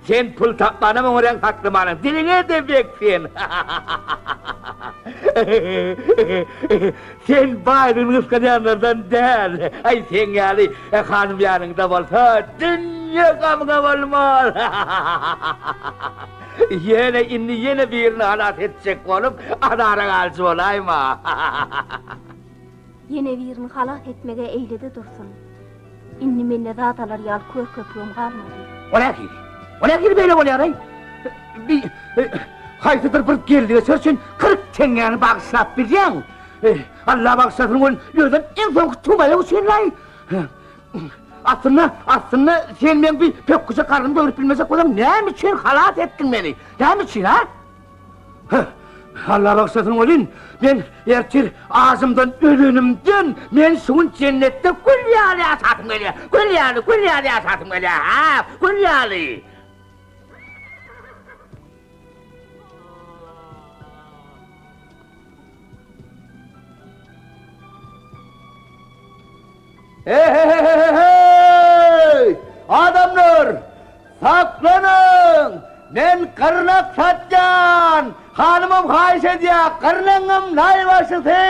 Sen pul tapmanam oňarýaň saklamanam. Diliňe-de bek sen. Sen baýlygyny gysganýanlardan däl. Aý seň ýaly hanym ýanyňda bolsa dünýe gamyňa bolmaz. Ýöne indi ýene birini halas etjek bolup azara galjy bolaýma. Ýene birini halas etmeg-ä eýle-de dursun. Indi mende zat alar ýaly kör köpügem galmady. O nähili? O nähili beýle bolýar-aý? Bi haýsydyr bir geldi-geçer üçin 40 teňňäni bagyşlap bilýäň. Alla bagyşlasyn welin, özem iň soňky tüweleý üçin-laý. Aslynda, aslynda sen meň bi pökgüje garnymy doýrup bilmejek bolsaň, näme üçin halas etdiň meni? Näme üçin, ha? Heh, Alla bagyşlasyn welin, men ertir ajymdan ölenimden, men şu gün jennetde gül ýaly ýaşasym gelýär. Gül ýaly, gül ýaly ýaşasym gelýär, ha, gül ýaly. He-he-he-he-heý! Adamlar! Saklanyň! Men gyrnak satýan! Hanymam haýyş edýär, gyrnagyňam naýbaşysy!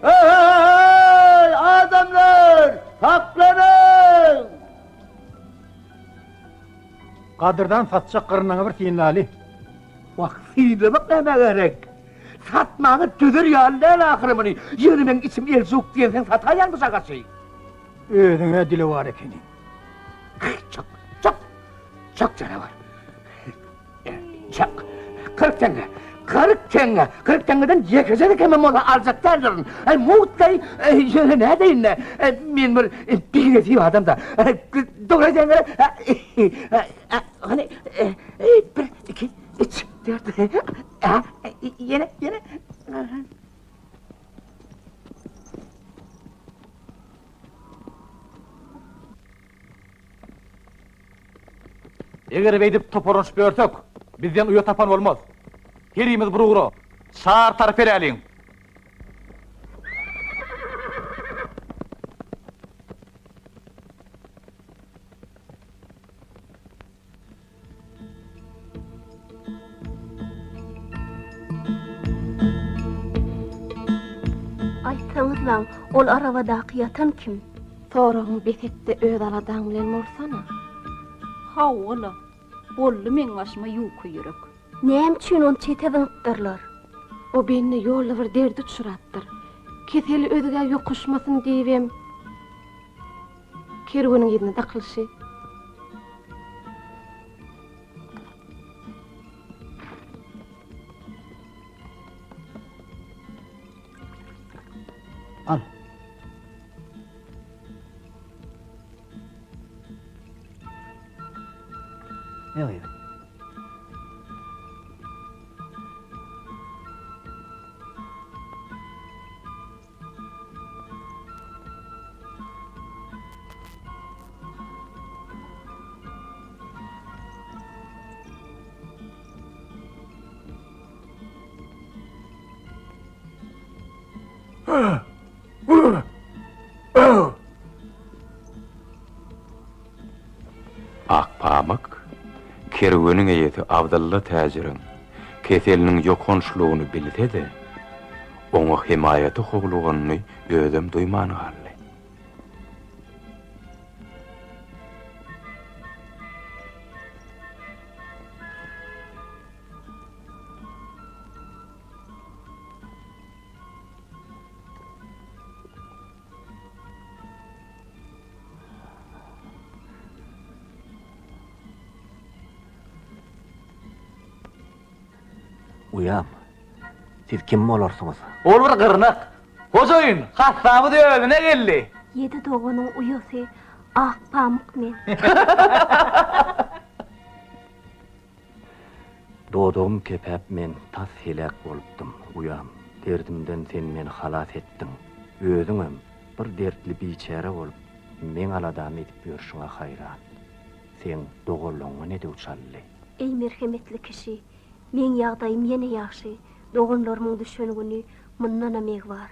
He-he-he-heý! Adamlar! Saklanyň! Gadyrdan satjak gyrnagyňy bir synlaly. Wah, synlamak nämä gerek? Satmaga dözer ýaly däl ahyry muny. Ýöne meň içim eljuk diýenseň sataýan bu şagaçy. Özüň-ä dilewar ekeniň. Çyk, çyk, çyk janawar. Çyk. 40 teňňe. 40 teňňe. 40 teňňeden ýekeje-de kemem bolsa aljak däldirin. Aý, mugtlaý, ýöne nädeýin-dä? Men bir binesip adam-da. Dogry aýdýaň, hany, bir, iki, üç, dört, ýene, ýene. Eger beýdip toparlanyşyp ýörsek, bizden uýa tapan bolmaz. Herimiz bir ugra, çar tarap eräliň. Aýtsaňyzlaň, ol arabadaky ýatan kim? Soragyňy bes et-de öz aladaň bilen bolsana. Hawa-la, boldy meň başyma ýuka ýürek. Näme üçin ony çete zyňypdyrlar? O bende ýolda bir derde uçrapdyr. Keseli özgä ýokuşmasyn diýibem kerweniň yzyna dakylyşy. Al. Ne gyz? Akpamyk kerweniň eýesi Abdylla täjiriň keseliniň ýokançlygyny bilse-de, oňa hemaýata howluganyny özem duýman galdy. Uýam, siz kim bolarsyňyz? Ol bir gyrnak. Hojaýyn, hassamyz özüne geldi. Ýedi doganyň uýasy Akpamyk men. Dodagym kepäp men tas heläk bolupdym, uýam, derdimden sen meni halas etdiň. Özüňem bir dertli biçäre bolup, meň aladamy edip ýörşüňe haýran. Seň doganlaňňa ne döw çaldy? Eý merhemetli kişi, meň ýagdaýym ýene ýagşy, doganlarymyň düşen güni mundanam egbar.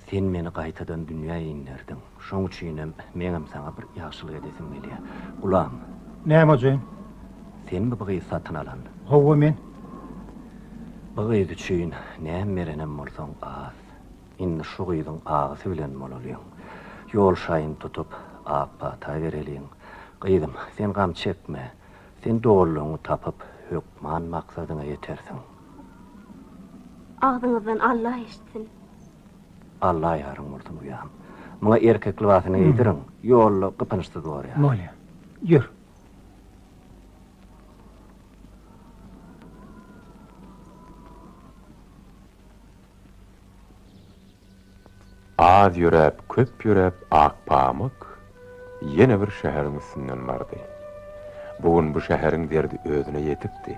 Sen meni gaýtadan dünýä inderdiň. Şoň üçinem meňem saňa bir ýagşylyk edesim gelýär. Gulam! Näme hojaýyn? Senmi bu gyzy satyn alan? Hawa, men. Bu gyz üçin näme berenem bolsaň az. Indi şu gyzyň agysy bilen bolalyň. Ýol şaýyny tutup, ak pata bereliň. Gyzym, sen gam çekme. Sen doganlaryňy tapyp, hökman maksadyňa ýetersiň. Agzyňyzdan Alla eşitsin. Alla ýaryň bolsun uýam. Muňa erkek lybasyny geýdiriň, ýolda gypynçsyz borýar. Bolýar. Ýör. Az ýöräp, köp ýöräp Akpamyk ýene bir şäheriň üstünden bardy. Bu gün bu şäheriň derdi özüne ýetikdi.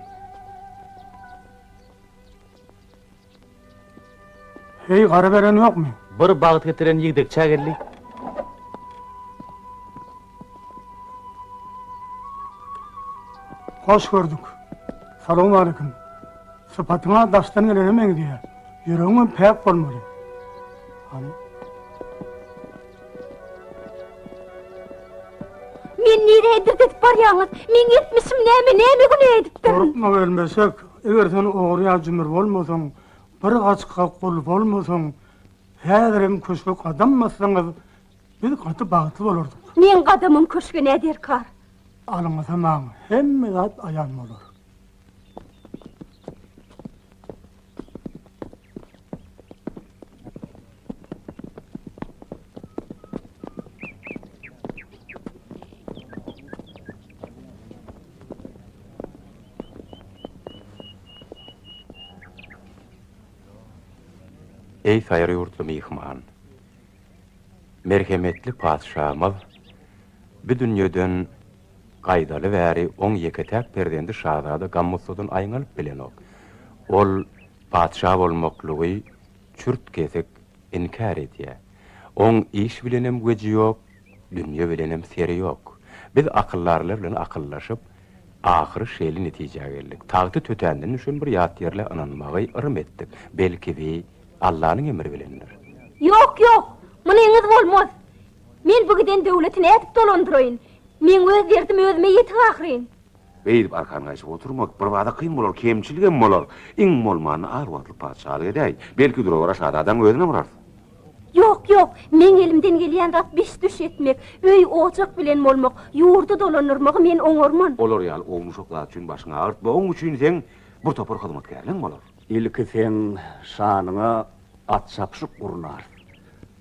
Heý, gara beren ýokmy? Bir bagt getiren ýigdekçä geldi. Hoş gördük. Salowmaleýkim. Sypatyň-a daşdan gelene meňzeýär. Ýüregiňem päk bolmaly. Hany. barýaňyz? Meň etmişim näme, näme günä edipdirin? Gorkma gelmeşek, eger sen ogry ýa jümür bolmasaň, bir gaçga gul bolmasaň, häzirem köşge gadam bassaňyz, biz gaty bagtly bolardyk. Meň gadamym köşge nä derkar? Alynasamaň, hemme zat aýan bolar. Eý saýry ýurtly myhman! Merhemetli patyşamyz bu dünýeden gaýdaly bäri oň ýeke-täk perzendi şazada gam-gussadan aýňalyp bilenok. Ol patyşa bolmaklygy çürt-kesik inkär edýär. Oň iş bilenem weji ýok, dünýe bilenem seri ýok. Biz akyldarlar bilen akyllaşyp, ahyry şeýle netijä geldik. Tagty tötänden düşen bir ýat ýerlä ynanmagy yrym etdik. Belki bi Allanyň emri bilendir. Ýok, ýok! Munyňyz bolmaz! Men bu giden döwleti nädip dolandyraýyn? Meň öz derdim özüme ýetik ahyryn. Beýdip arkan gaýşyp oturmak birbada kyn bolar, kemçiligem bolar. Iň bolmanda az wagtlyk patyşalyk edäý. Belki dura-bara şazadaň özüne bararys. Ýok, ýok, meň elimden gelýän zat biş-düş etmek, öý-ojak bilen bolmak, ýurdy dolandyrmagy men oňarman. Olar ýaly ownuşak zat üçin başyňy agyrtma, oň üçin seň bir topar hyzmatkärleň bolar. Ilki seň şanyňa at çapyşyk gurnarys.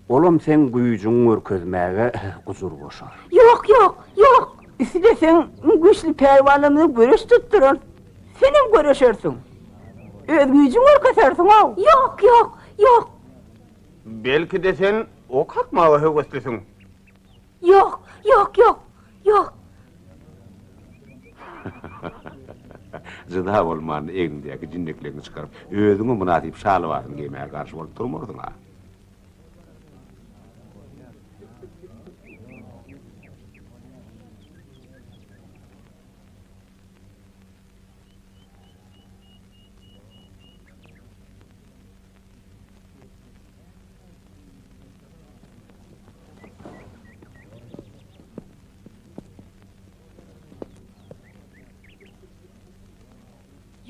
Olam seň güýjüňi görkezmäge gujur goşar. Ýok, ýok, ýok! Isleseň, güýçli pälwanlarymyza göreş tutdurarys. Senem göreşersiň. Öz güýjüňi görkezersiň-ow! Ýok, ýok, ýok! Belki-de sen ok atmaga höweslisiň? Ýok, ýok, ýok, ýok! Jyda bolmanda egniňdäki jinnekleriňi çykaryp, özüňe mynasyp şa lybasyny geýmäge garşy bolup durmarsyň-a.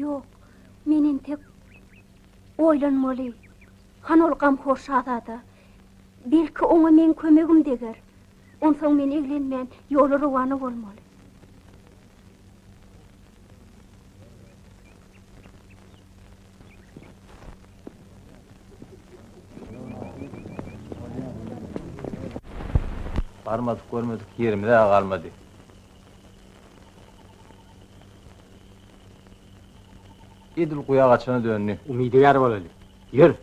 Ýok, men entek oýlanmaly. Hany ol gamhor şazada? Belki, oňa meň kömegim deger. Onsoň men eglenmän, ýola rowana bolmaly. Barmadyk, görmedik ýerimiz-ä galmady. Edil guýa gaçana döndi. Umydygär bolaly. Ýör!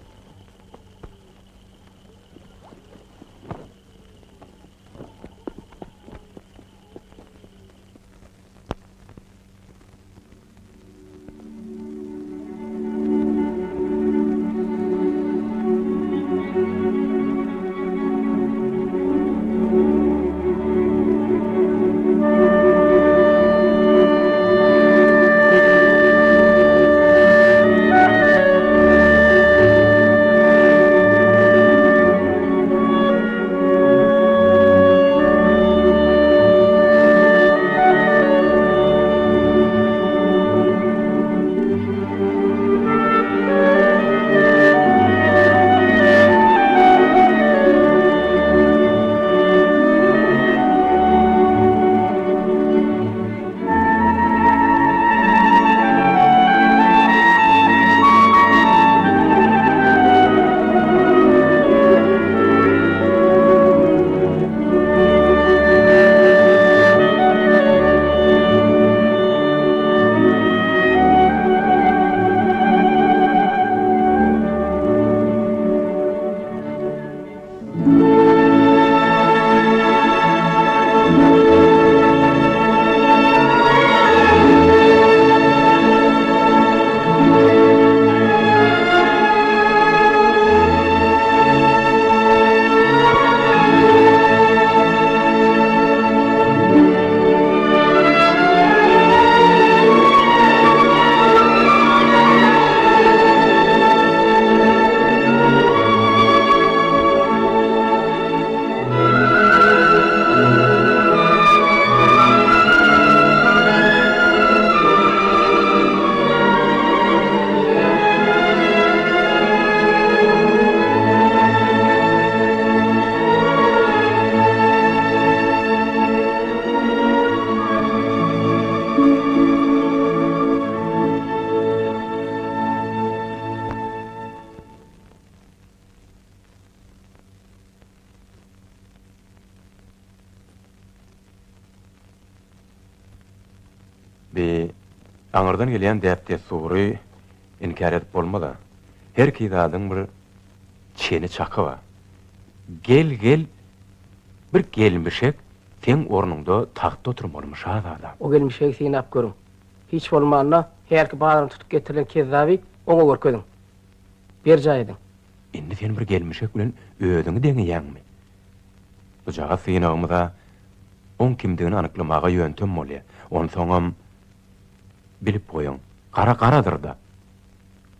Aňyrdan gelýän däp-dessury inkär edip bolmaz-a. Herki zadyň bir çeni-çaky bar. Gel-gel, bir gelmişek seň ornuňda tagtda oturmalymy, şazada? O gelmişegi synap görüň. Hiç bolmanda, hälki bazaryň tutup getirilen kezzaby oňa görkeziň. Berjaý ediň. Indi sen bir gelmişek bilen özüňi deňeýäňmi? Bujagaz synagymyz-a oň kimdigini anyklamaga ýöntem bolýa. Onsoňam, bilip goýuň, gara garadyr-da.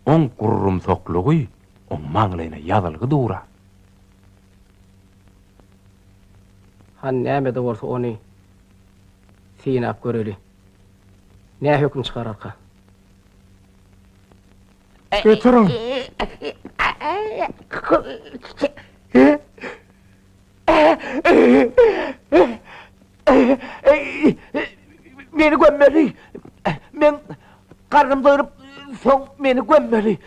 Oň gurrumsaklygy oň maňlaýyna ýazylgy dur-a. Hany näme-de bolsa ony synap göreli. Nä höküm çykararka? Getiriň! Meni gömmeli. Men garnym doýrup, soň meni gömmeli.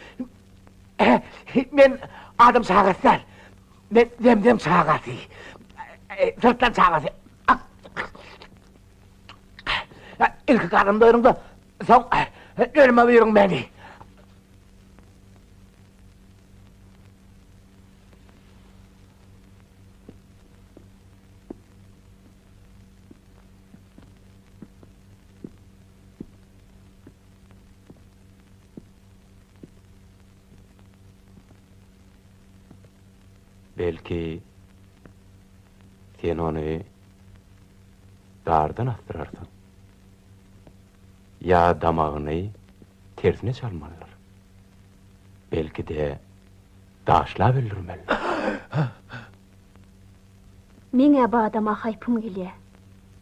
Men adam çagasy däl. Men zemzem çagasy. Syrtlan çagasy. Ilki garnym doýruň-da, soň ölüme buýruň meni. Belki, sen ony dardan asdyrarsyň. Ýa damagyny tersine çalmalydyr. Belki-de, daşlap öldürmelidir. Meň-ä bu adama haýpym gelýä.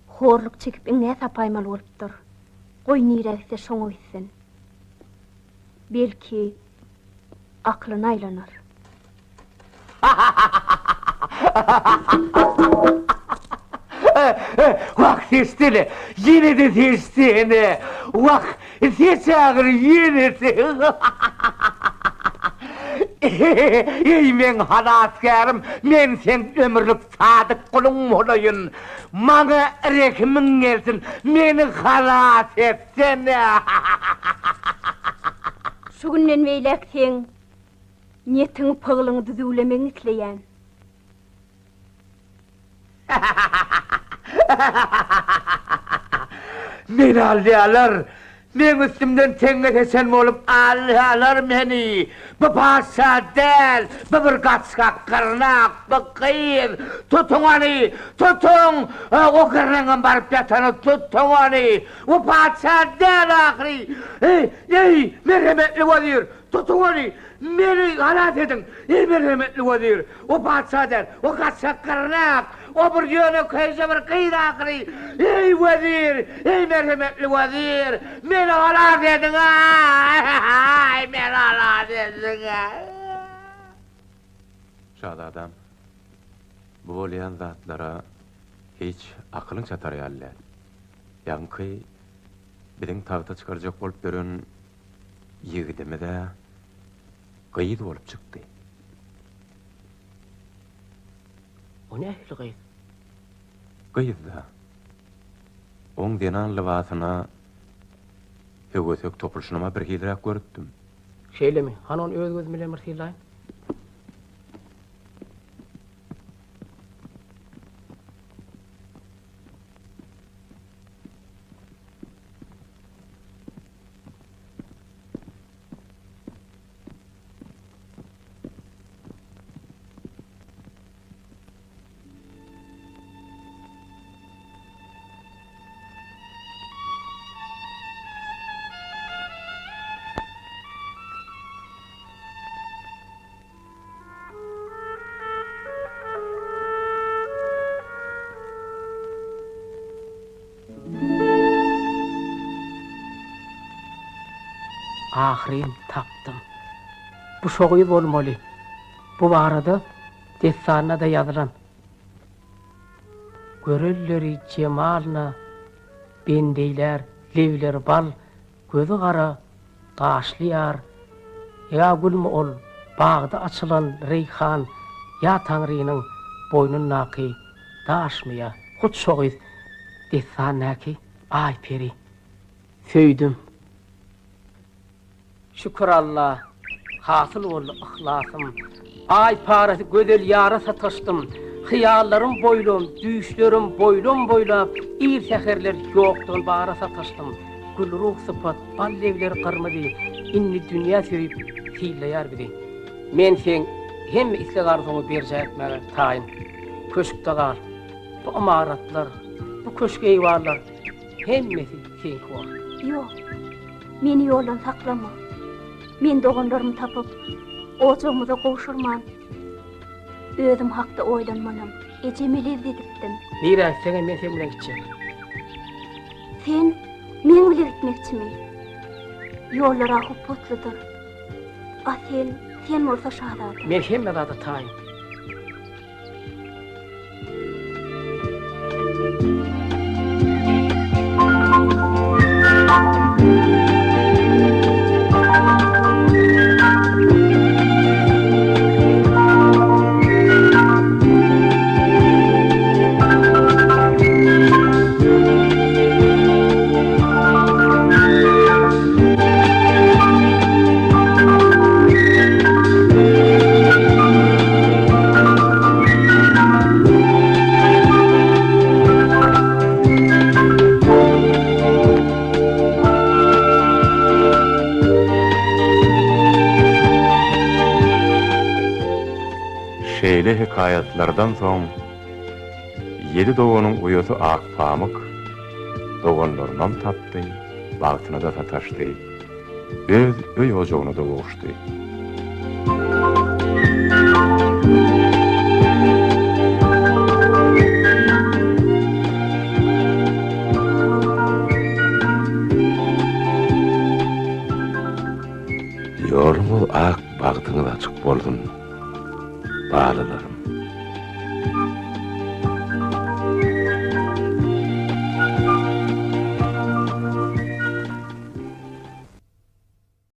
Horluk çekip iňňä sapaýmaly bolupdyr. Goý nirä gitse şoňa gitsin. Belki, aklyna aýlanar. Wah, seçdene, ýene-de seçdene. Wah, seç ahyry ýene-de. Eý, meň halasgärim, men seň ömürlik sadyk guluň bolaýyn. Maňa rehimiň gelsin, meni halas etsene. Şu günden beýläk seň Niýetiňi, pyglyňy düzüwlemegiňi isleýän. Meni alýarlar! Meň üstümden teňňe seçen bolup alýarlar meni! Bu patyşa däl, bu bir gaçgak gyrnak, bu gyz! Tutuň ony! Tutuň! O gyrnagyňam baryp ýatany, tutuň ony! Bu patyşa däl ahyry! Eý, eý, merhemetli wezir! Tutuň ony! Meni halas ediň! Eý, merhemetli wezir! O patyşa däl, o gaçak gyrnak! O bir ýönekeýje bir gyz ahyry! Eý, wezir! Eý, merhemetli wezir! Meni halas ediň-aý! Meni halas ediň-aý! Şazadam, bu bolýan zatlara hiç akylyň çatar ýaly däl. Ýaňky biziň tagta çykarjak bolup ýören Ýigidimiz-ä gyz bolup çykdy. O nähili gyz? Gyz-da. Oň zenan lybasyna höwesek topulyşynam-a birhiliräk görüpdim. Şeýlemi? Hany ony öz gözüm bilen bir synlaýyn. Ahyryn tapdym. Bu şo gyz bolmaly. Bu barada dessanda-da ýazylan. Görelleri jemalyna bend eýlär, lebleri bal, gözi gara, gaşly ýar. Ýa gülmi ol, bagda açylan reýhan, ýa Taňrynyň boýnundaky daşmy ýa hut şo gyz dessandäki Aýperi. Söýdüm. Şükür Alla, hasyl boldy yhlasym. Aý parasy gözel ýara sataşdym. Hyýallarym boýlam, düýşlerim boýlam-boýlap, ir säherler ýokdan bara sataşdym. Gülruh sypat, bal legleri gyrmyzy, indi dünýä söýüp, sylaýar bizi. Men seň hemme isleg-arzuwyňy berjaý etmäge taýyn. Köşkde gal. Bu ymaratlar, bu köşk-eýwanlar hemmesi seňki bolar. Ýok, meni ýoldan saklama. Men doganlarymy tapyp, ojagymyza gowşurman, özüm hakda oýlanmanam, ejeme lebt edipdim. Nirä gitseňem men seň bilen gitjek. Sen meň bile gitmekçimi? Ýollar-a hupbatlydyr. A sen, sen bolsa şazada. Men hemme zada taýyn. Şeýle hekaýatlardan soň ýedi doganyň uýasy Akpamyk doganlarynam tapdy, bagtyna-da sataşdy. Öz öý-ojagyna-da gowuşdy. Ýoluňyz ak, bagtyňyz açyk bolsun, balalarym!